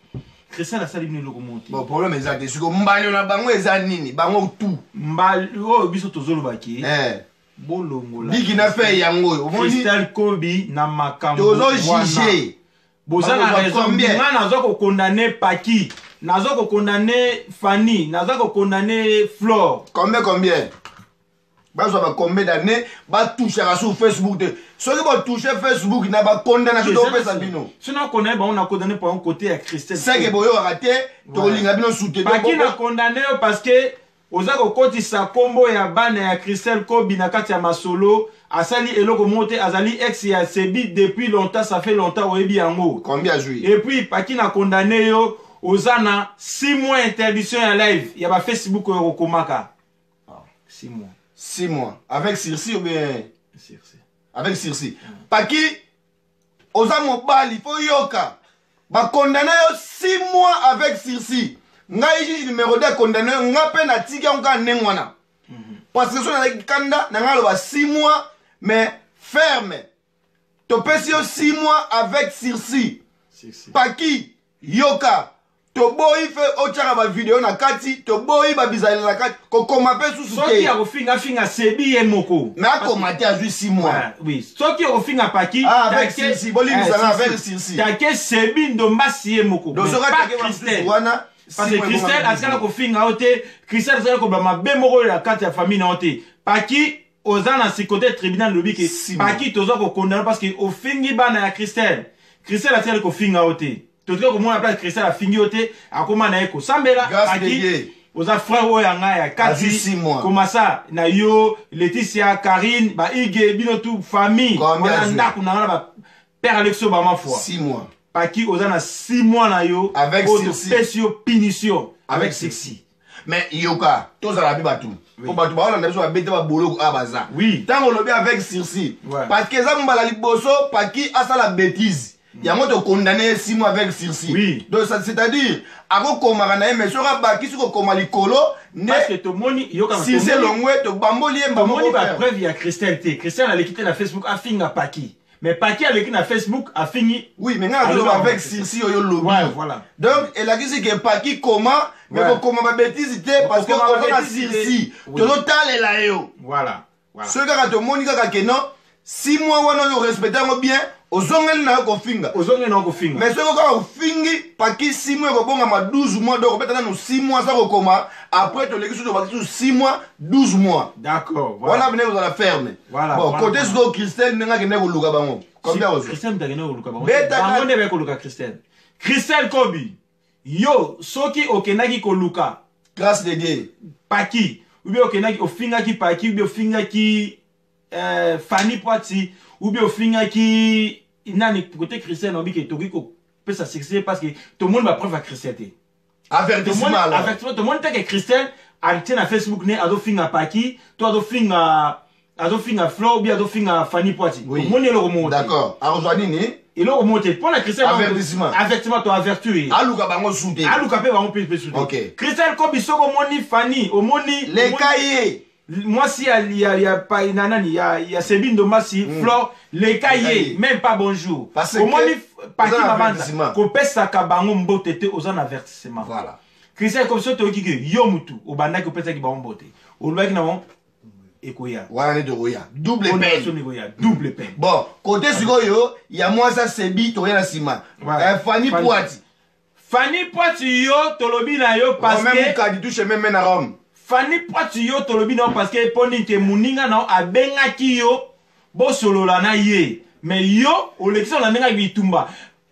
Christelle asali bino eloko moko te. Bon, problème eza te. Siko mbalio na bango eza nini, bango tu? Mbali oyo biso tozolobaki, Eh, bolongola biki na fe yango oyo omoni. Christelle Kobi na makambo wana. Tozojuge. Boza na Bakozwa raison. combien? Nga naza kokondane Paki, naza kokondane Fanny, naza kokondane Flore. Combien, combien bazwa, ba combien d'année batouchaka sur Facebook te? Soki botouche Facebook na bacondamnation topesa bino. So nakondane bango, nakondane bango côté ya Christelle. Seke boyokaka te, tokolinga bino sute. Paki, nakondane yo parce que oza kokotisa nkombo ya bana ya Christelle Kobi na kati ya masolo. Asali eloko moko te, azali ex ya Sebi depuis longtemps, ça fait longtemps, oyebi yango. Combien azwi? Et puis Paki, na condamné yo, oza na 6 mois interdiction ya live ya bafacebook oyo okomaka 6 mois. 6 mois avec sursis ou bien? Sursis. Avec sursis. Paki, oza mobali, fo yoka, bakondane yo 6 mois avec sursis. Ngai juge numéro 2 akondane yo, nga mpe natiki yango kaka ndenge wana, parce que so nazalaki kanda na ngai aloba 6 mois, mais ferme, topesi yo 6 mois avec sursis. Sursis. Paki, yoka, toboyi fe otiaka bavideo na kati, toboyi babizaleli na kati, kokoma mpe susu Soki te. akofinga, finga Sebi ye moko. Mais akoma te, azwi 6 mois. Ouais, oui, soki okofinga Paki, Ah, avec sursis, bolimbisanga, avec sursis. take Sebi Ndombasi ye moko, Donc mais soki pas atake Christelle. wana, Parce que Christelle atikala kofinga yo te, Christelle atikala kobla mabe moko oyo na kati ya famille na yo te. Paki, oza na sikote, tribunal lobi ke Six mois. Paki, toza kokondana parce que ofingi bana ya Christelle. Christelle atikali kofinga yo te, totikali komona place Christelle afingi yo te, akóma na ye kosambela. Grâce de Paki, Dieu. oza frère oyo ya ngai ya Azwi kati. 6 mois. Komasa na yo, Leticia, Karine, baige bino tu famille Combien wana azwi? ndako na nga na bapère Alexo bamafoi. 6 mois. Paki, oza na 6 mois na yo Avec oyo sursis. topesi yo punition. Avec sursis. Mais yoka, tozala mpe bato po bato baolanda biso babete baboloko awa baza. Ntango olobi avec sursis, parce que eza mbala liboso Paki asala bêtise, yango tokondane ye 6 mois avec sursis. Donc c'est-à-dire akokomaka na ye, mais soki abakisi kokoma likolo nde Parce que tomoni, yoka, sursis elongwe, tobamboli ye tomoni mbamoko. bapreuve ya Christelle te. Christelle aleki te na Facebook afinga Paki. Mais Paki aleki na Facebook afingi. Oui, mais nga azoloba avec sursis oyo lobi. Ouais, voilà. Donc elakisi ke Paki koma, mais kokoma ba bêtise te parce que oza na sursis. Tozotalela yo. Voilà. Soki kaka tomoni kaka ke non, 6 mois wana oyo respecte yango bien, ozongeli na yo kofinga. Ozongeli na yo kofinga. Mais soki kaka ofingi Paki 6 mois ekobongama 12 mois, donc obeta nanu 6 mois sa kokoma, après toleki susu tobaki susu 6 mois, 12 mois. D'accord. Voilà. Wana bine kozala ferme. Voilà. Bon, côté sikoyo Christelle ndenge akende koluka bango. Combien ozwa? Christelle mutu akende koluka bango. Bango nde baye koluka Christelle. Christelle Kobi, yo soki okendaki koluka grâce de Dieu Paki, ou bien okendaki ofingaki Paki, ou bien ofingaki Fanny Poati, ou bien ofingaki nani côté Christelle, obi ke toki kopesa succès parce que tout le monde va preuve à Christelle te. Avertissement alors. Avertissement, tout le monde que Christelle atie na Facebook ne azofinga Paki, to azofinga Flo, ou bien azofinga Fanny Poati. Oui. Tout le monde eloko moko te. D'accord. Akozwa nini? Eloko moko te. Mpona Christelle, Avertissement. Avertissement to avertir ye. Aluka bango sous te. Aluka pe bango pe sous te. OK. Christelle Kobi soko omoni Fanny, omoni leka ye. Mwasi ya, ya, ya, pa, na nani, ya, ya Sebi Ndombasi, Flore, leka Leka ye, ye. même pas bonjour. Parce que Omoni Paki oza na Mabanza, avertissement. kopesaka bango mbote te, oza na avertissement. Voilà. Christelle Kobi soki toyoki ke yo mutu obandaki opesaki bango mbote, olobaki na bango ekoya. Wana nde tokoya. Double Wana peine. soki ekoya, double peine. Bon, côté sikoyo ya mwasi ya Sebi tokoya na nsima. Voilà. Fanny Fanny. Poati. Fanny Poati yo tolobi na yo parce Romain que Mukadi touche même na Rome. Fanny Poati yo tolobi na yo parce que poni ke muninga na yo abengaki yo bosolola na ye. Mais yo olekisa na ndenge bitumba.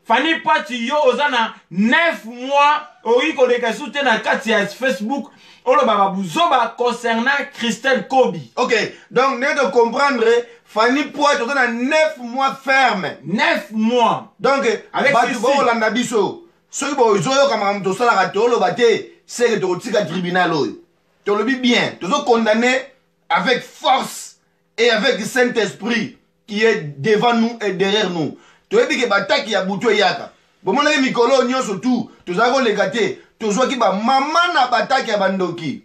Fanny Poati yo oza na 9 mois oyi koleka su te na kati ya Facebook oloba ba buzoba concernant Christelle Kobi. OK, donc né de comprendre Fanny Poati oza na 9 mois ferme. 9 mois. Donc avec batu ceci. bolanda biso. Soki bozoyoka makambo tosalaka toloba te, c'est que tokotika tribunal oyo. Tolobi bien, tozo condamner avec force et avec le Saint-Esprit qui est devant nous et derrière nous. Toyebi ke bataki ya butu eyaka. Bomonaki mikolo nyonso tout, tozalaki koleka te, tozwaki ba mama na bataki ya bandoki.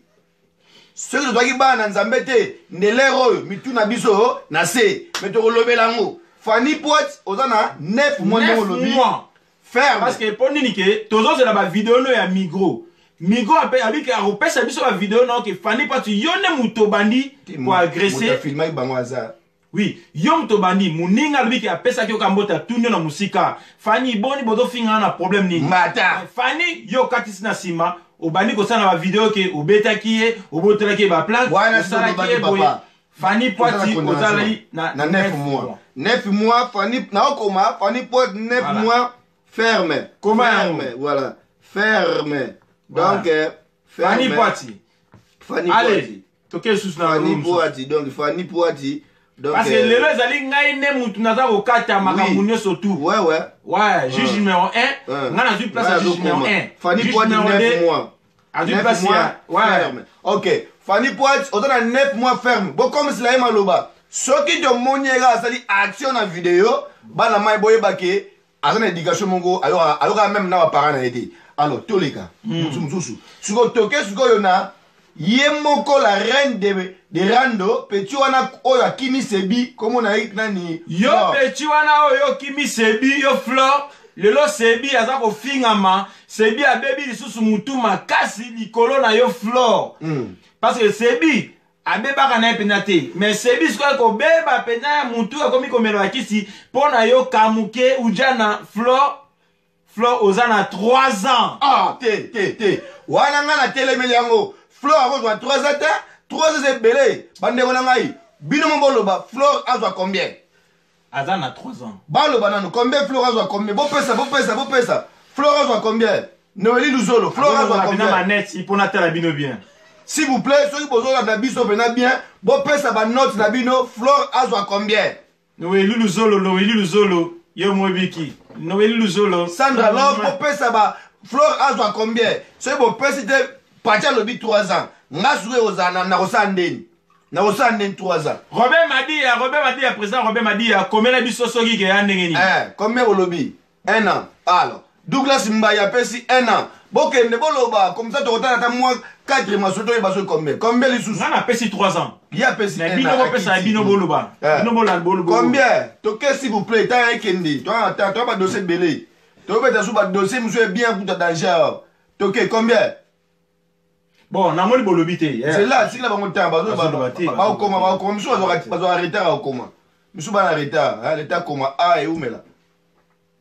Soki tozwaki bana na Nzambe te, nde lere oyo mitu na biso na se, mais tokolobela yango. Fanny Poati oza na 9 mois ndenge 9 olobi. mois. Ferme. Parce que po nini ke tozozela ba vidéo no ya Migros. Migros ape abiki akopesa biso ba vidéo no ke Fanny Poati yo nde moto obandi Te, ko agresser. moto afilmaki bango aza. Oui, yo moto obandi, moninga alobi ke apesaki yo ka mbote atuni yo na mosika. Fanny, boni bozofinga na problème nini? Mbata. Fanny, yo okatisi na nsima, obandi kosala ba vidéo ke obetaki ye, obotelaki ye ba plaque, Wana osalaki soki ye boye. papa. Fanny Poati, Tozala condamnation. ozalaki na Na 9 9 mois. mois. 9 mois, Fanny, na okoma, Fanny Poati, 9 Voilà. mois, ferme. Comment Ferme, yango? voilà. Ferme. Voilà. Donc, ferme. Fanny Poati. Fanny Allez, Poati. toke susu na Fanny room. Poati, donc Fanny Poati. Donc, Parce que lelo ezali ngai nde mutu naza kokata makambo Oui. nyonso tout. Ouais, ouais. Ouais, juge numéro 1. Ouais. Nga nazwi place ya Nga juge numéro nazokoma. 1. Fanny Juge Poati, numéro 9 2. mois. Azwi 9 place mois ya, ouais. ferme. OK. Fanny Poati, oza na 9 mois ferme. Bo comme cela ye maloba. Soki tomoni ye kaka asali action na vidéo, bana mai boyeba ke aza na éducation moko, ayoka même na ba parents na ye te. Alors, toleka. Mutu mosusu. Sikoyo toke sikoyo na ye moko la reine de Rando, petit wana oyo akimi Sebi, komo na ye nani? Yo Flore. petit wana oyo okimi Sebi, yo Flore, lelo Sebi aza kofingama, Sebi abebi lisusu mutu makasi likolo na yo Flore. Parce que Sebi abebaka na ye mpenza te, mais Sebi sikoyo kobeba mpenza ya mutu akomi komela bakisi mpo na yo kamuke uja na Flore. Flore oza na 3 ans. Ah, te, te, te. Wana nga na telemeli yango. Flore akozwa 3 ans te, 3 ans ebele. Bandeko na ngai, bino mo boloba, Flore azwa combien? Aza na 3 ans. Baloba nanu, combien Flore azwa combien? Bopesa, bopesa, bopesa. Flore azwa combien? Noélie Luzolo, Flore azwa Azwa combien? manette, il pona tala bino bien. S'il vous plaît, soki bozolanda biso pena bien, bopesa ba note na bino, Flore azwa combien? Noélie Luzolo, Noélie Luzolo, yo mobiki. Noélie Luzolo. Sandra Love, bopesa ba Flore azwa combien? Soki bopesi te, Patia alobi 3 ans. Nga soki ozala na kosala ndeni. Na kosala ndeni 3 ans. Robert Madia, Robert Madia, président Robert Madia, komela biso soki ke ya ndenge nini? Combien bolobi? 1 an. Alors, Douglas Mbaye apesi 1 an. Bokende boloba comme ça tokotala ata mwa 4 masolo toyeba soki combien. Combien lisusu? Nga napesi 3 ans. Ye apesi Mais bino bopesa ya bino boloba. Bino bolanda boloba. Combien? Toke s'il vous plaît, ta ekende. Toi attends, toi ba dossier belé. Tobeta su ba dossier musu bien kuta danger. Toke combien? Bon, namoni bolobi te. C'est là, tikela bango ntango bakokoma, bakokoma misusu bazwaka retard ya kokoma, misusu bana retard, leta koma a eumela.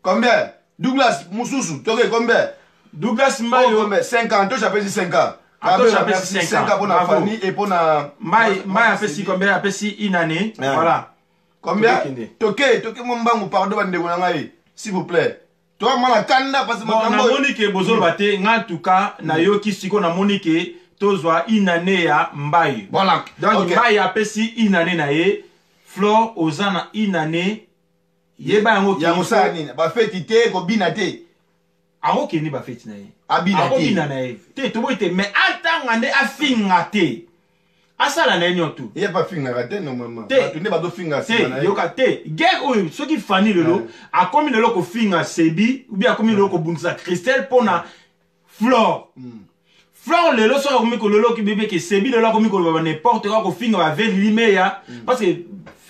Combien? Douglas mosusu, toke combien? Douglas Mbayo. 5 ans, Tosh apesi 5 ans. Atosh apesi 5 ans mpona Fanny et mpona Mbaye. Mbaye apesi combien? Apesi une année. Voilà. Combien? Toke, toke mwa mbangu, pardon bandeko na ngai, s'il vous plaît. Toi mwana kanda parce que namoni ke bozoloba te. Nga en tout cas nayoki sikoyo, namoni ke tozwa une année ya Mbaye. Voilà. Donc Mbaye apesi une année na ye. Flore, oza na une année, yeba yango. Ya kosala nini? Bafeti te, kobina te. Akokende bafeti na ye. Abina te. Akobina na ye te, toboyi te, mais atanga nde afinga te, asala na ye nyonso. Ye pa afingaka te normalement. Te. Bato nde bazofinga te nsima na ye. Yoka te, guerre oyo, soki Fani lelo akomi lelo kofinga Sebi ou bien akomi lelo kobundisa Christelle mpona Flore, Flore lelo soki akomi kolelo bebeke Sebi lelo akomi koloba ba n'importe quoi, kofinga bavelimeya, parce que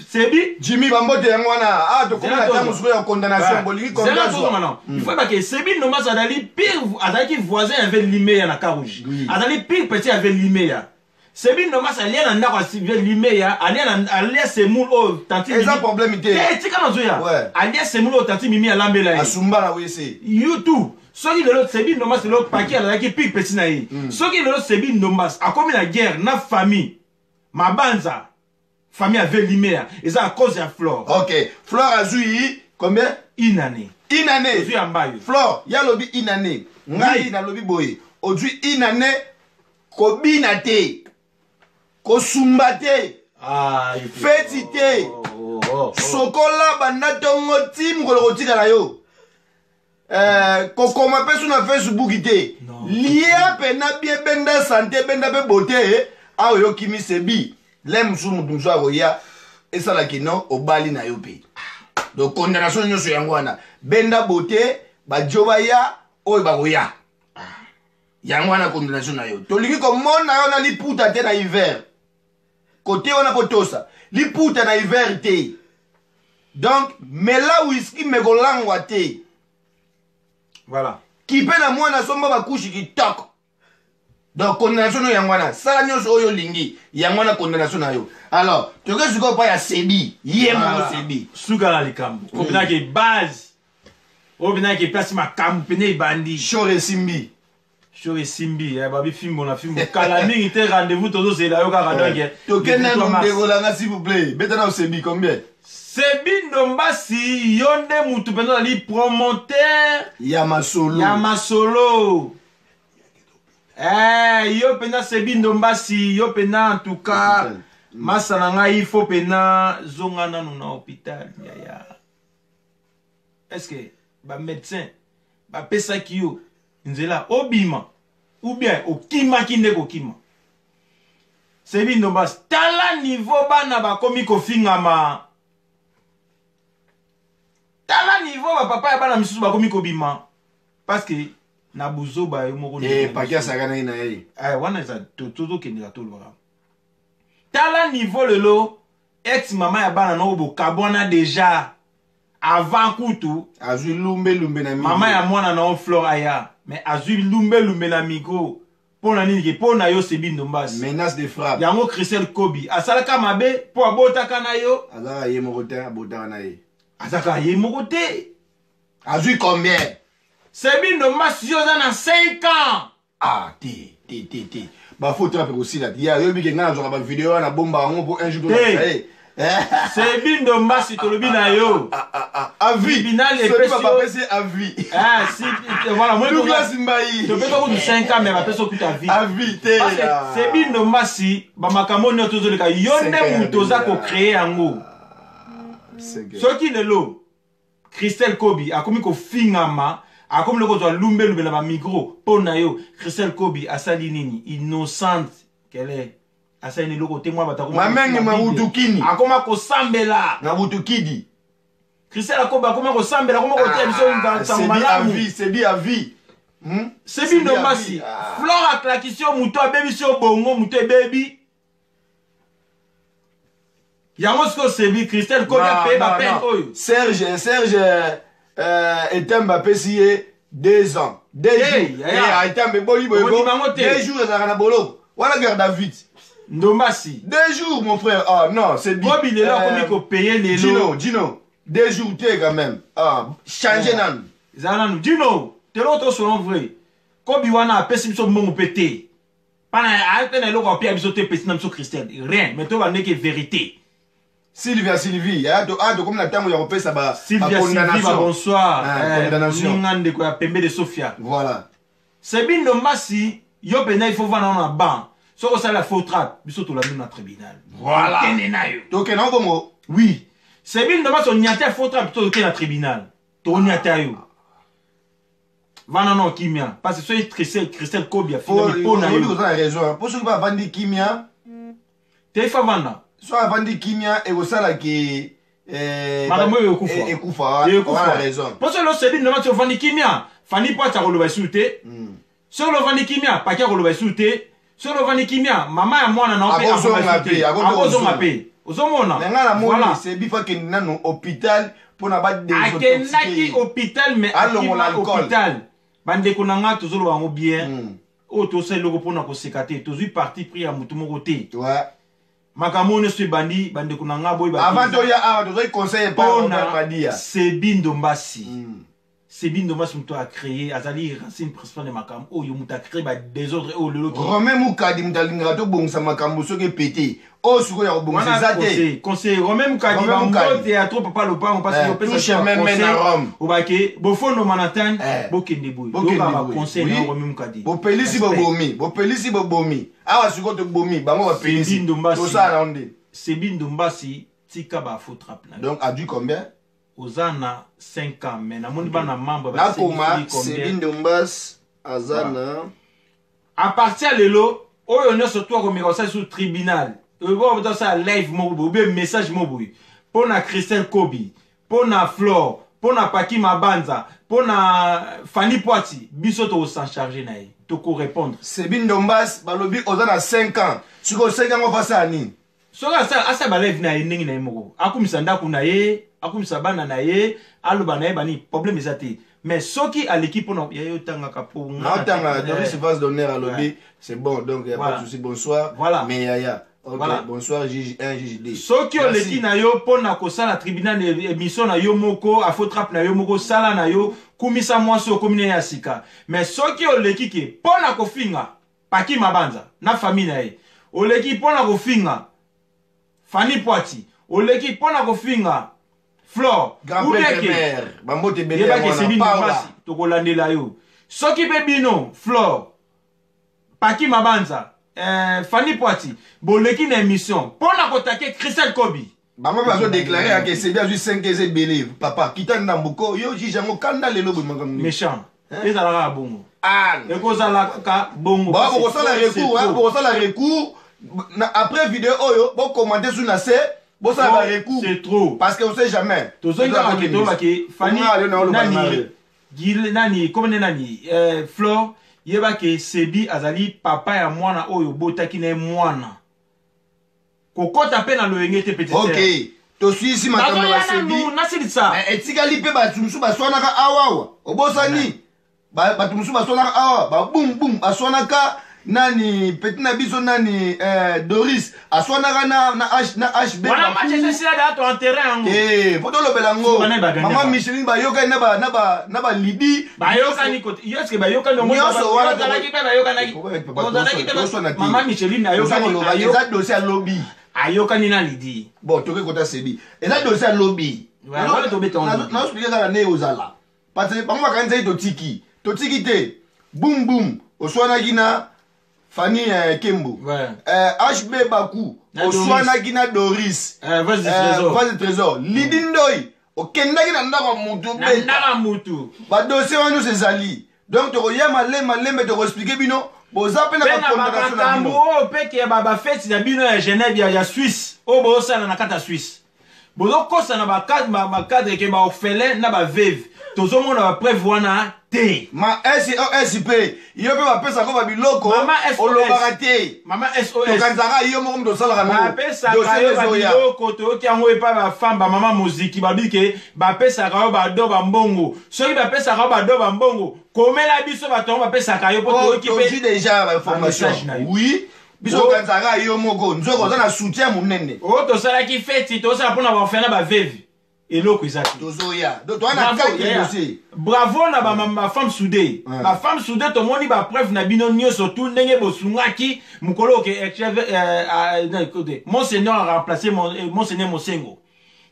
Sebi Jimmy bambote yango wana. Ah, tokomi na ntango sikoyo ya condamnation. Bolingi combien Zela zwa? Il faut que Sebi Ndombasi azali pire, azalaki voisin ya Velimeya na Carouge. Azali pire petit ya Velimeya. Sebi Ndombasi alia na ndako ya Velimeya, alia na alia semoule oyo tanti Eza problème te. Te, tika nazoya. Alia semoule oyo tanti Mimi alambela ye. Asumba na wese. Youtube. Soki lelo Sebi Ndombasi, lelo Paki azalaki pire petit na ye. Soki lelo Sebi Ndombasi akomi na guerre na famille Mabanza, famille ya Velimeya, eza à cause ya Flore. Ok, Flore azwi combien? Une année. Une année. Ozwi ya Mbayo. Flore ye alobi une année. Ngai nalobi boye: ozwi une année, kobina te, kosumba te, Ah, feti te. Oh. Sokola banda ntongo ti mokolo kotika na yo. Kokoma mpe su na Facebook te. Non. Lia pena bie, benda santé, benda mpe beauté. Awa oyokimi Sebi le mosusu, motu mosusu akoya esalaki no obali na yo mpe. Donc condamnation nyonso yango wana: benda beauté, bajo baya oyo bakoya, yango wana condamnation na yo. Tolingi komona yo na liputa te na hiver kote wana, kotosa liputa na hiver te. Donc mela whisky me kolangwa te. Voilà. Kipe na mwana, somba bakushi kitoko. Donc condamnation no yango wana, sala nyonso oyo olingi, yango wana condamnation na yo. Alors toke sikoyo pa ya Sebi ye moko, Sebi. Suka na likambo obinaki base, obinaki place makambo pene ebandi. Shore esimbi. Shore esimbi, babi fimbo na fimbo kala mingi te. Rendez-vous tozozela yo kaka donc Toke le nano. 23 mars. Ndeko nanga, s'il vous plaît, beta na Sebi combien? Sebi Ndombasi, yo nde mutu mpenza ozali promoteur Ya masolo. Ya masolo. Yo mpenza Sebi Ndombasi, yo mpenza en tout cas Hôpital. Masa na ngai, il faut mpenza zonga nanu na hôpital yaya. Est ce que bamédecin bapesaki yo nzela obima ou bien okimaki nde kokima? Sebi Ndombasi, tala niveau bana bakomi kofingama, tala niveau bapapa ya bana misusu bakomi kobima, parce que na buzoba yo moko. Eh, Paki asakanaki na ye. Eh, wana eza tozokendeka, tolobaka tala niveau lelo ex mama ya bana noko bokabwana déjà avant kutu. Azwi lumbelumbe na mama ya mwana na yo Flore aya, mais azwi lumbelumbe na micro mpo na nini? Ke mpo na yo Sebi Ndombasi. Menace de frappe. Yango Christelle Kobi asalaka mabe mpo abotaka na yo. Azalaka ye moko te, abotaka na ye. Azalaka ye moko te. Azwi combien? Sebi Ndombasi, yo oza na 5 ans. Ah, te te te te, bafaute mpe kosila te. Ya yoyebi ke ngai nazwaka bavideo wana, bomba yango mpo un jour tolakisa ye. Sebi Ndombasi, tolobi na yo. À vie. Tribunal Soki epesi yo- bapesi à vie. Ah, si, voilà, moi Douglas Mbayi. Topesa kutu 5 ans, mais bapesa kutu à vie. À vie te. Parce que Sebi Ndombasi, bamakambo nyonso tozoleka, yo nde Cinq ans moto oza déjà. kocréer yango. Soki lelo Christelle Kobi akomi kofingama, akomi loko kozwa lumbelumbe na bamicro mpo na yo, Christelle Kobi asali nini? Innocente kele asali nini? Eloko te. Mwa bato akoma Mamenge kofinga Bible. Mawutukini. Akoma kosambela. Na butukidi. Christelle akobi akoma kosambela, akoma kotia biso nsango Sebi à malamu. vie, Sebi à vie. Sebi Ndombasi, Ah. Flore aklakisi yo moto, abebisi yo bongo, moto ebebi. Yango sikoyo Sebi, Christelle Kobi apaye bapeine oyo. Serge Etembe apesi ye 2 ans, 2 Hey, jours. yaya. Eh, Etembe eboyi boye. Okondima yango te. 2 jours ezalaka na boloko wana, garde à vue. Ndombasi. 2 jours, mon frère. Ah non, c'est bien. Kobi lelo akomi kopaye lelo. Gino, Gino, 2 jours te quand même. Ah, change nanu. Ezala nanu Dino telo tosolon vrai. Kobi wana apesi biso mbongo mpe te, pana aye mpe na eloko apia biso te, epesi na biso Christelle rien, mais toyeba ndenge vérité. Sylvia, Sylvie, ya to ah tokomi na ntango ya kopesa ba Sylvia, ba Sylvie ba condamnation. Bonsoir. Ah, condamnation. Ninga ndeko ya pembe de Sofia. Voilà. Sebi Ndombasi, yo mpenza il faut vanda na ban. Soki osala faux trap, biso tolandi na tribunal. Voilà. Kende na yo. Tokende ngo bongo. Oui, Sebi Ndombasi, onyata faux trap, toke na tribunal, tonyata yo. Vanda na kimia, parce que soki Christelle Kobi afingami mpo na oyebi yo koza na raison, hein. Mpo soki bavandi kimia, te, ifa vanda. So avandi kimia, ekosalaki Makambo oyo ekufa. Ekufa, oza na raison. Mpo soki losebi Ndombasi ovandi kimia, Fani po atya koloba esusu te. Soki lovandi kimia, Paki akoloba esusu te. Soki lovandi kimia, mama ya mwana na yo mpe Akozonga akoloba esusu te. pe, akozonga. Akozonga mpe, ozomona. Me ngai namoni Voilà. Sebi fa akende nano hôpital mpona Akendaki hôpital, mais Alongola akima alcool. hôpital. Bandeko na nga, tozoloba yango bien, oyo tosala eloko mpona koseka te, tozwi parti pris ya motu moko te. Makambo oyo nyonso ebandi, bandeko na nga, boyeba Avant toya awa, tozwaki conseil epai ya mpona Robert Madia. Sebi Ndombasi. Sebi Ndombasi, moto acréé, azali racine principale ya makambo oyo, moto acréé badésordre oyo lelo Romain Mukadi, moto alingaka tobongisa makambo soki epete. Oyo sikoyo ya kobongisa Wana eza te. conseil Romain Mukadi. Romain Mukadi. Bambote ya trop, papa lopango, parce Eh, que opesa touche même na Rome. obake bofondo Manhattan. Eh. Bokende boye. Bokende Yoka boye. baconseil Oui. na Romain Mukadi. Bopelisi, Respect. bobomi, bopelisi, bobomi. Awa sikoyo tobomi bango, bapelisi. Sebi Ndombasi. Tosala na nde. Sebi Ndombasi, tika bafaux trap na yo. Donc adui combien? Oza na 5 ans, mais namoni bana membre. Nakoma Sebi Ndombas aza na À partir ya lelo oyo nyonso to akomeka kosala sur tribunal, oyo tosala live moko boye, obie message moko boye mpo na Christelle Kobi, mpo na Flore, mpo na Paki Mabanza, mpo na Fanny Poati, biso tokos'en charge na ye, tokorépondre. Sebi Ndombas, balobi oza na 5 ans. Sikoyo 5 ans ofasala nini? Soki asala balive na ye ndenge na ye moko, akumisa ndako na ye, akumisa bana na ye, aloba na ye bani, problème eza te. Mais soki aleki mpona ya ye, otangaka mpo nga Naotanga. Doris Vase d'honneur alobi c'est bon, donc y a pas de souci. Bonsoir. Mais yaya, ok. Bonsoir juge 1, juge 2. Soki oleki na yo mpona kosala tribunal, émission na yo moko, afotrape na yo moko, sala na yo, kumisa mwasi okomi na ye ya sika. Mais soki oleki ke mpona kofinga Paki Mabanza na famille na ye, oleki mpona kofinga Fani Poati, oleki mpona kofinga Flore, Grand prêtre Udeke, mère, bambote ebele. yebaki Yango esebi wana Paula. Ndombasi, tokolandela yo. Soki mpe bino Flore, Paki Mabanza, Fani Poati, boleki na émission mpona kotake Christelle Kobi, Bango mpe bazodéclare yake Esebi azwi 5 eza ebele. Papa kita ndambuko yo, juge yango kanda lelo boye, makambo nini? Méchant, ezala kaka bongo. Ah, Ekozala kaka bongo. bon, Parce que bokosala trop, c'est recours, hein, trop. bokosala recours après vidéo oyo, bokommente su na se, bosala Trop, barecours. c'est trop. Parce que on sait jamais. Tozongi kaka ke toyebake Fani nani Nani Gil, nani komene nani, Flore, yebake Sebi azali papa ya mwana oyo obotaki na ye mwana. Kokɔta mpe na loyenge te, petit. Ok, toswisi makambo ya Nazoya basebi. nanu nasilisa. Mais etikali mpe bato mosusu baswanaka awawa, obosani. Bato mosusu baswanaka awa, babumbum baswanaka nani, petit na biso nani, Doris aswanaka na HB. Wana match eza esila da, to enterrain yango. Eh, po tolobela yango. Bana baganyaka. Mama Micheline bayokani na balidi. Bayokani kote yo, eske bayokani? Nyonso wana Ozalaki mpe, bayokanaki, ozalaki mpe. Toswana te. Mama Micheline ayokani Tozakoloba, eza dossier ya lobi. Ayokani na Lidi. Bon, tokoki kota Sebi, eza dossier ya lobi. Ouais, wana tobeta yango lobi. Nazoexpliquer kaka nde ozala, parce que bango bakanisaki totiki. Totiki te. Bum bum oswanaki na Fani Kembo, HB Baku Na oswanaki na Doris. Vas-y, Trésor. Vas-y, Trésor Lidi Ndoi okendaki na ndako ya motu Na obeta. ndaka mutu. Badossier wana nyonso ezali, donc tokoya malembe malembe, tokoexpliquer bino. Boza mpe na Mpe na bacondamnation na bamakambo bino. oyo mpe ke bafeti na bino ya Genève, ya Suisse, oyo bozosala na kati ya Suisse, bozokosa na bacadre ke baorphelin na baveuve. Tozomona bapreuve wana. Te. Ma SOS mpe yo mpe bapesaka ba biloko. Mama SOS. Olobaka te. Mama SOS. Tokanisaka yo moko moto osalaka nango. Bapesaka Dossier yo ezoya. babiloko, toyoki yango epai bafemme, bamama moziki balobi ke bapesaka yo bado bambongo. Soki bapesaka yo bado bambongo, komela biso bato yango bapesaka yo, mpo Oh, toyoki tozwi mpe déjà ba information. Ba message na yo. Oui, biso Oh. okanisaka yo moko nzoko oza na soutien monene. Oyo tosalaki feti, tosala mpona baorphelin, baveuve, eloko eza te. Tozoya, donc toza na Bravo, quatre yeah. dossier. Bravo na bafemme soudé. Ouais. Bafemme soudé, tomoni bapreuve na bino nyonso tu ndenge bosungaki mokolo oke monseigneur a remplacé monseigneur Mosengo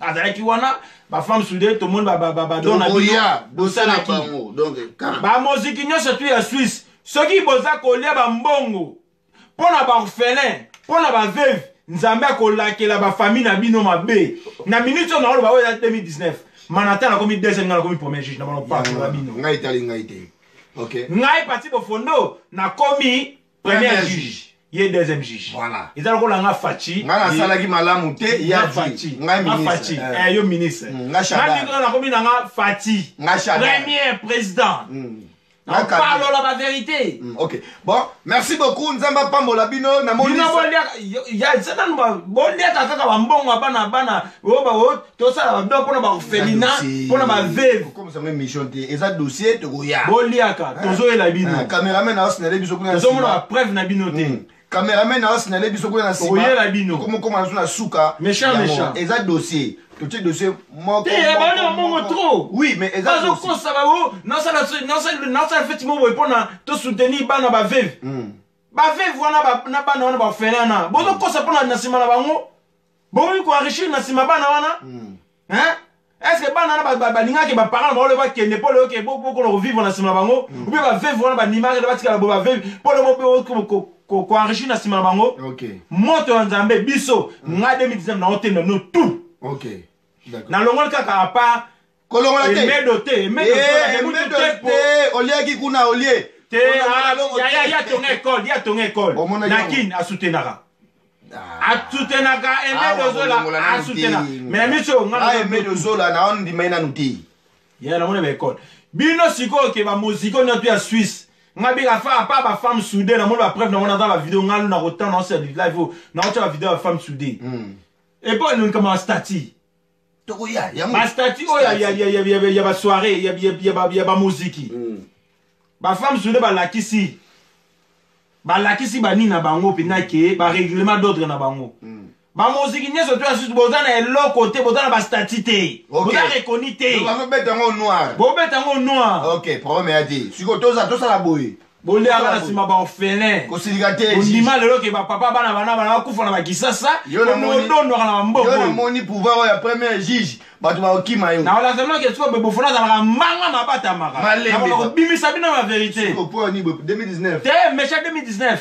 azalaki wana. Bafemme soudé, tomoni badon na bino. Tokoya dossier na Bosalaki. bango, donc quand Bamoziki nyonso tu ya Swisse, soki boza kolia bambongo mpo na baorphelin, mpo na baveuve, Nzambe akolakela bafamille na bino mabe. Na minute oyo naoloba, oyo eza 2019, manata nakomi deuxième, ngai nakomi premier juge na bano na bino. Ngai etali ngai te, ok. Ngai Pati Bofondo nakomi premier Premier juge, juge. Ye deuxième juge. Voilà. Eza lokola nga Faci. Ngai nasalaki malamu te, Nga ya Faci. ngai Nga Faci. ministre. Eh, yo ministre. Nga Shadary. Nga ndenge nakomi nanga Fati Nga Shadary. premier président. Nga Kabila. Napalola bavérité. Ok, bon, merci beaucoup, Nzambe apambola bino. Namoni Bino boliaka ya eza nanu boliaka kaka bambongo ya bana bana oyo oyo tosala bado mpona baorphelinat, mpona baveuve. Kokomisa ngo émission te, eza dossier, tokoya. Boliaka, tozoyela bino. Ah, cameraman aosinale biso kuna na Tozomona nsima. bapreuve na bino te. Cameraman aosinale biso kuna na nsima. Tokoyela bino. Tokomokoma naso na suka. Méchant, Yango, méchant. eza dossier, totie dossier moko. Te, Moko, baolia bambongo moko. trop. Oui, mais eza dossier. Bazokosa bango, nasala feti moko boye mpona tosoutenir bana baveuve. Baveuve wana na bana wana baorphelin wana, bozokosa mpona na nsima na bango bokoki koenrichir na nsima bana wana. Hein? Est ce que bana wana balingaki baparent na bango lelo bakende mpo lelo ke bokona kovivre na nsima na bango, ou bien baveuve wana bandimaki batikala bo baveuve mpo lelo koenrichir na nsima na bango? Moto ya Nzambe, biso nga 2019 naotenda no tout. Ok, d'accord. Nalongoli kaka apart Kolongola te. Emedo te, Emedo. Eh, Emedo Emedo te po te, oliaki kuna olie. Te. Kolongola Ah, longo ya te. ya atonga école, ya atonga école. Omonaki Na yango? Kine asutenaka. Ah. Asutenaka Emedo Awa, Zola. kolongola nanu te. Asutena, mais miso nga Ah, Emedo Zola na ondima ye nanu te. Ya namoni baekole bino sikoyo ke bamoziki oyo nyonso ya Swisse, nga bika fa apa bafemme soudé, namoni bapreuve nango, naza bavideo nga lu na kotanga, naosala live oyo, naotia bavideo ya bafemme soudé epo elonikama bastatut. Tokoya yango. Bastatut oyo ya basoirée ya bamoziki, bafemme soudé balakisi banini na bango mpenza ke barèglement d'ordre na bango. Bamoziki nyonso to ya susu, boza na eloko te, boza na bastatut te, boza reconnu te. Bazobeta yango noir. Bobeta yango noir. Ok, problème ya te. Sikoyo toza tosala boye. Boliaka na nsima baorphelin. Kosilika te. Ondima lelo ke bapapa bana bana bana bakufa na bakisasa. Yo Odondwaka na Yo bambongo. namoni pouvoir oyo ya premier juge, bato bakokima yo. Na olazamaki esiko boye, Bofona azalaka manga mabatamaka. Malembe. Nakoka kobimisa bino na vérité. Opo ni boye 2019. Te, méchant 2019,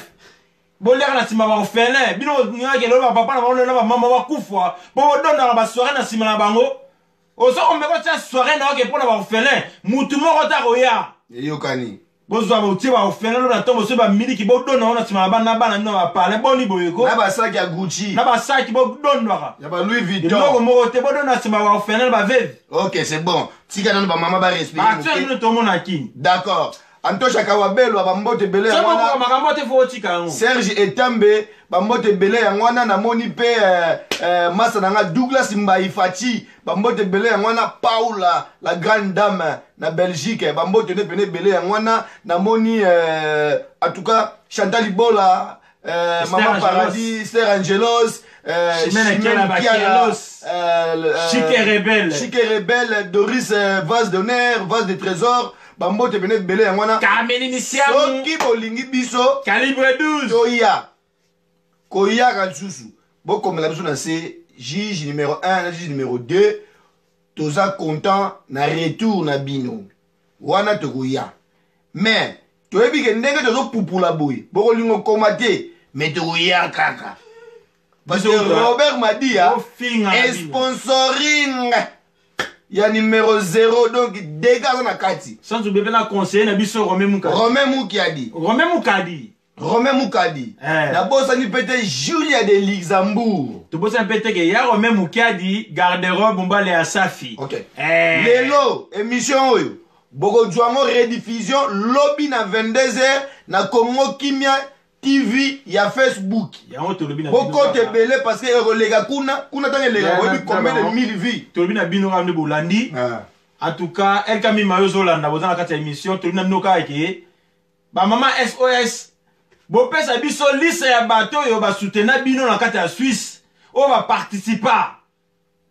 boliaka na nsima baorphelin. Bino ngaki lelo bapapa na bango lelo bamama bakufa po bodondaka basoirée na nsima na bango. Oso komeka otia soirée na oke mpo na baorphelin, mutu moko ta koya. Eyokani. Bozwa botie baorphelin lo na ntongo soki bamiliki, bodonda ngo na nsima na bana bana bino bapale boni boyeko. Na basaki ya Gucci. Na basaki bodondwaka. Ya ba Louis Eloko Vuitton. moko te, bodonda na nsima baorphelin na baveuve. Ok, c'est bon, tika nano bamama barespire. Baaction nino tomona kini. D'accord, Antosha Kawabelwa, bambote ebele Soki yango okoka wana. makambo te, fo otika yango. Serge Etambe, bambote ebele yango wana. Namoni mpe masa na nga Douglas Mbai Faci, bambote ebele yango wana. Paula la grande dame na Belgique, bambote nde pene ebele yango wana. Namoni en tout cas Chantal Ibola, Esther Mama Angelos. Paradis, Esther Angelos, Chimène Chimène Kiala Kiala, Bakelos. Chic et Rebelle. Chic et Rebelle, Doris, Vase d'honneur, Vase de trésor, bambote pene ebele yango wana. Kameli Misiamu. Soki bolingi biso Calibre 12. Toya koyaka lisusu, bokomela biso na se juge numéro 1 na juge numéro 2. Toza content na retour na bino wana, tokoya, mais toyebi ke ndenge tozopupula boye, bokolinga okoma te, mais tokoya kaka parce que Biso Robert Madia Ofinga na bino. sponsoring ya numéro 0, donc dega aza na kati. Sans oublier mpe na conseiller na biso Romain Mukadi. Romain Mukiadi. Romain Mukadi. Romain Mukadi. Eh. Nabosani mpe te Julia de Luxembourg. Tobosani mpe teke ya Romain Mukiadi, garde-robe mobale ya Safi. Ok. Eh. Lelo émission oyo Bokozwa yango rediffusion lobi na 22h na Congo Kimia TV ya Facebook. Yango tolobi na bino Bokota kaka. ebele parce que ekoleka kuna kuna ntango eleka Ya, oyebi na- combien na de bango. 1000 vues. Tolobi na bino kaka nde bolandi. Ah. En tout cas, Elka Mima yo ozolanda, boza na kati ya émission, tolobi na bino kaka ke bamama SOS bopesa biso liste ya bato oyo basutena bino na kati ya Suisse, oyo baparticipa,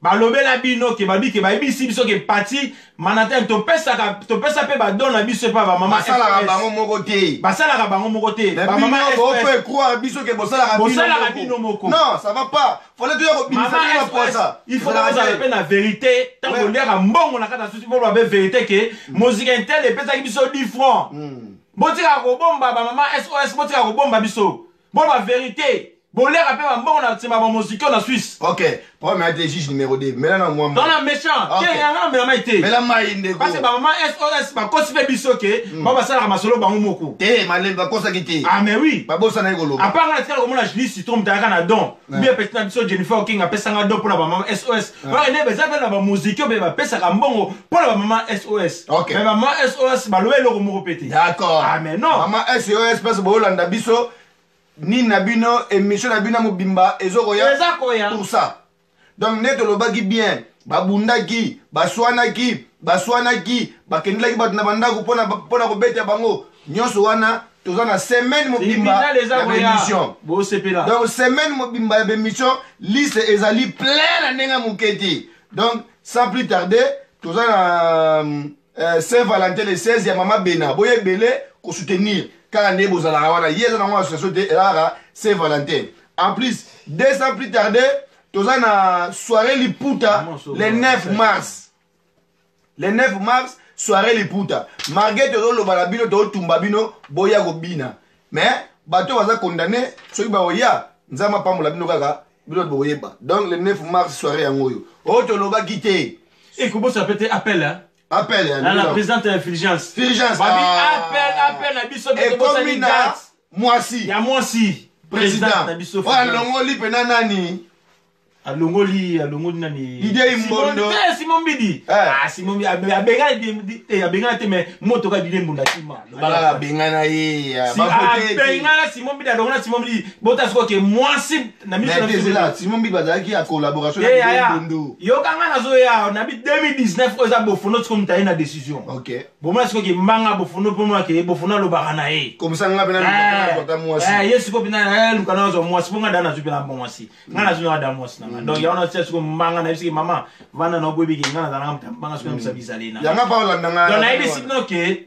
balobela bino ke babi ke bayebisi biso ke pati Manhattan topesaka, topesa mpe badon na biso epa bamama Basalaka SOS. bango moko te. Basalaka bango moko te. Mais Bamama bino SOS. bofe croire biso ke bosalaka bino Bosalaka moko. bino moko. Non, ça va pas. Fallait toya kobimisa Mama bino na SOS, poisa. il faut Ezalaka kozala te. mpe na vérité ntango oliaka mbongo na kati ya susi, boloba mpe vérité ke mozika intel epesaki biso 10 francs. Botikaka kobomba, bamama SOS, botikaka kobomba biso, boloba vérité, boliaka mpe bambongo na nsima bamoziki oyo na Suisse. Ok, problème ya te, juge numéro 2. Mela na mwa. Tona méchant. Ok. Te, yanga na melama te. Mela mai, ndeko. Parce que bamama SOS bakosi mpe biso ke bao basalaka masolo bango moko. Te, malembe bakosaki te. Ah mais oui. Babosana ye koloba. Apart nga natikala komona Julie Citron moto ayaka na don, bien pesi na biso Jennifer King apesanga don mpona bamama SOS. Wana nde eza mpe na bamoziki oyo mpe bapesaka mbongo mpona bamama SOS. Mais bamama SOS baloba eloko moko mpe te. D'accord. Ah mais non. Mama SOS, parce bolanda biso nini na bino, émission na bino mobimba ezokoya. Eza koya. Pour ça. Donc nde tolobaki bien, babundaki, baswanaki, baswanaki, bakendelaki bato na bandako mpona kobeta bango. Nyonso wana toza na semaine mobimba Tribunal eza ya koya. baémission. Bosepela. Donc semaine mobimba ya baémission, liste ezali plein na ndenge ya moke te. Donc sans plus tarder, toza na Saint-Valentin le 16 ya mama Bena. Boye ebele kosoutenir kaka nde bozalaka wana, ye eza nango association te, ezalaka Saint-Valentin. En plus, 2 ans plus tarder, toza na soirée liputa Maman, so- le 9 mars. Le 9 mars, soirée liputa. Malgré tozoloba na bino, tozotumba bino, boya kobina, mais bato oyo baza condamné, soki bakoya, Nzambe apambola bino kaka bino bokoyeba. Donc le 9 mars, soirée yango oyo oyo tolobaki te. Ekobosa pe te, appel, hein? Appel ya Na la présidente ya Fulgence. Fulgence, Babi ah. appel, appel na biso mpe Ekomi tobosani na date mwasi ya mwasi président présidente na biso oyo Fulgence. alongoli mpena nani? Alongoli nani? Didier Imbondo. Simon- te, Simon Mbidi. Eh. Ah, Simon Mbidi abengana te, mais motoka Didier Mbonda kima. Balaka abengana ye, bavote te. Abengana Simon Mbidi, alongona Simon Mbidi, bota sikoyo ke mwasi na miso Mais na te, biso. ezela Simon Mbidi bazalaki ya collaboration na Eh, Didier aya Mbondo. yoka, nga nazoya na bi 2019 oyo eza Bofono sikoyo moto aye na décision. Ok. Bomona sikoyo ke mbanga Bofono mpo mona ke Bofono alobaka na ye. Comme ça nga mpena lukata mwasi. Eh, ye sikoyo mpena luka na azwa mwasi mpo nga da nazwi mpena mwasi, nga nazwi na da mwasi na nga. Donc yango natia sikoyo mbanga, nayebisiki mama vanda na oboyebiki nga nazalanga moto ya mbanga, sikoyo nayebisa bizali na Yanga mpa olanda nga. Donc nayebisi bino ke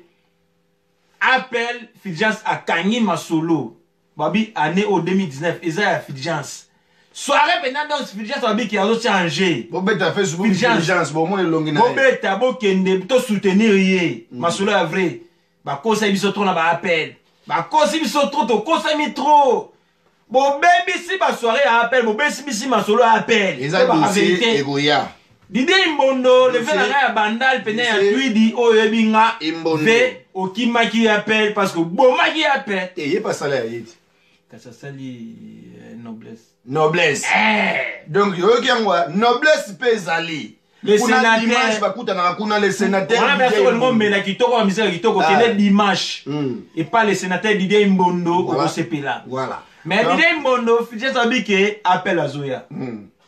appel Fulgence akangi masolo, babi année oyo 2019 eza ya Fulgence, soirée mpena. Donc Fulgence babi ke azotia ange. Bobeta Facebook. Fulgence. Fulgence, bomona elongi na ye. Bobeta, bokende tosoutenir ye. Masolo ya vrai, bakosaki biso trop na baappel, bakosi biso trop, tokosami trop, bobebisi basoirée ya appel, bobebisi bisi masolo ya appel. Eza Tolobaka dossier vérité. ekoya. Didier Imbondo, leve na ngai ya Bandal pene ya Twidi oyo oyebi nga. Imbondo. Ve okimaki appel parce que obomaki appel. Te, ye pasala ya ye te. Kasi asali noblesse. Noblesse. Eh! Donc oyoki yango, noblesse mpe ezali Le kuna. sénateur. Dimanche bakutanaka kuna, le sénateur Wana Didier mpe soki olingi Imbondo. omela kitoko, bamisaka kitoko, Ah. kende dimanche epa le sénateur Didier Imbondo, okosepela. Voilà. Mais Donc, Didier Imbondo, Fulgence abi ke appel azoya,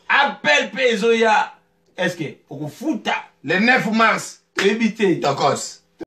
appel mpe ezoya, est ce que okofuta? Le 9 mars. Toyebi te. Tokos.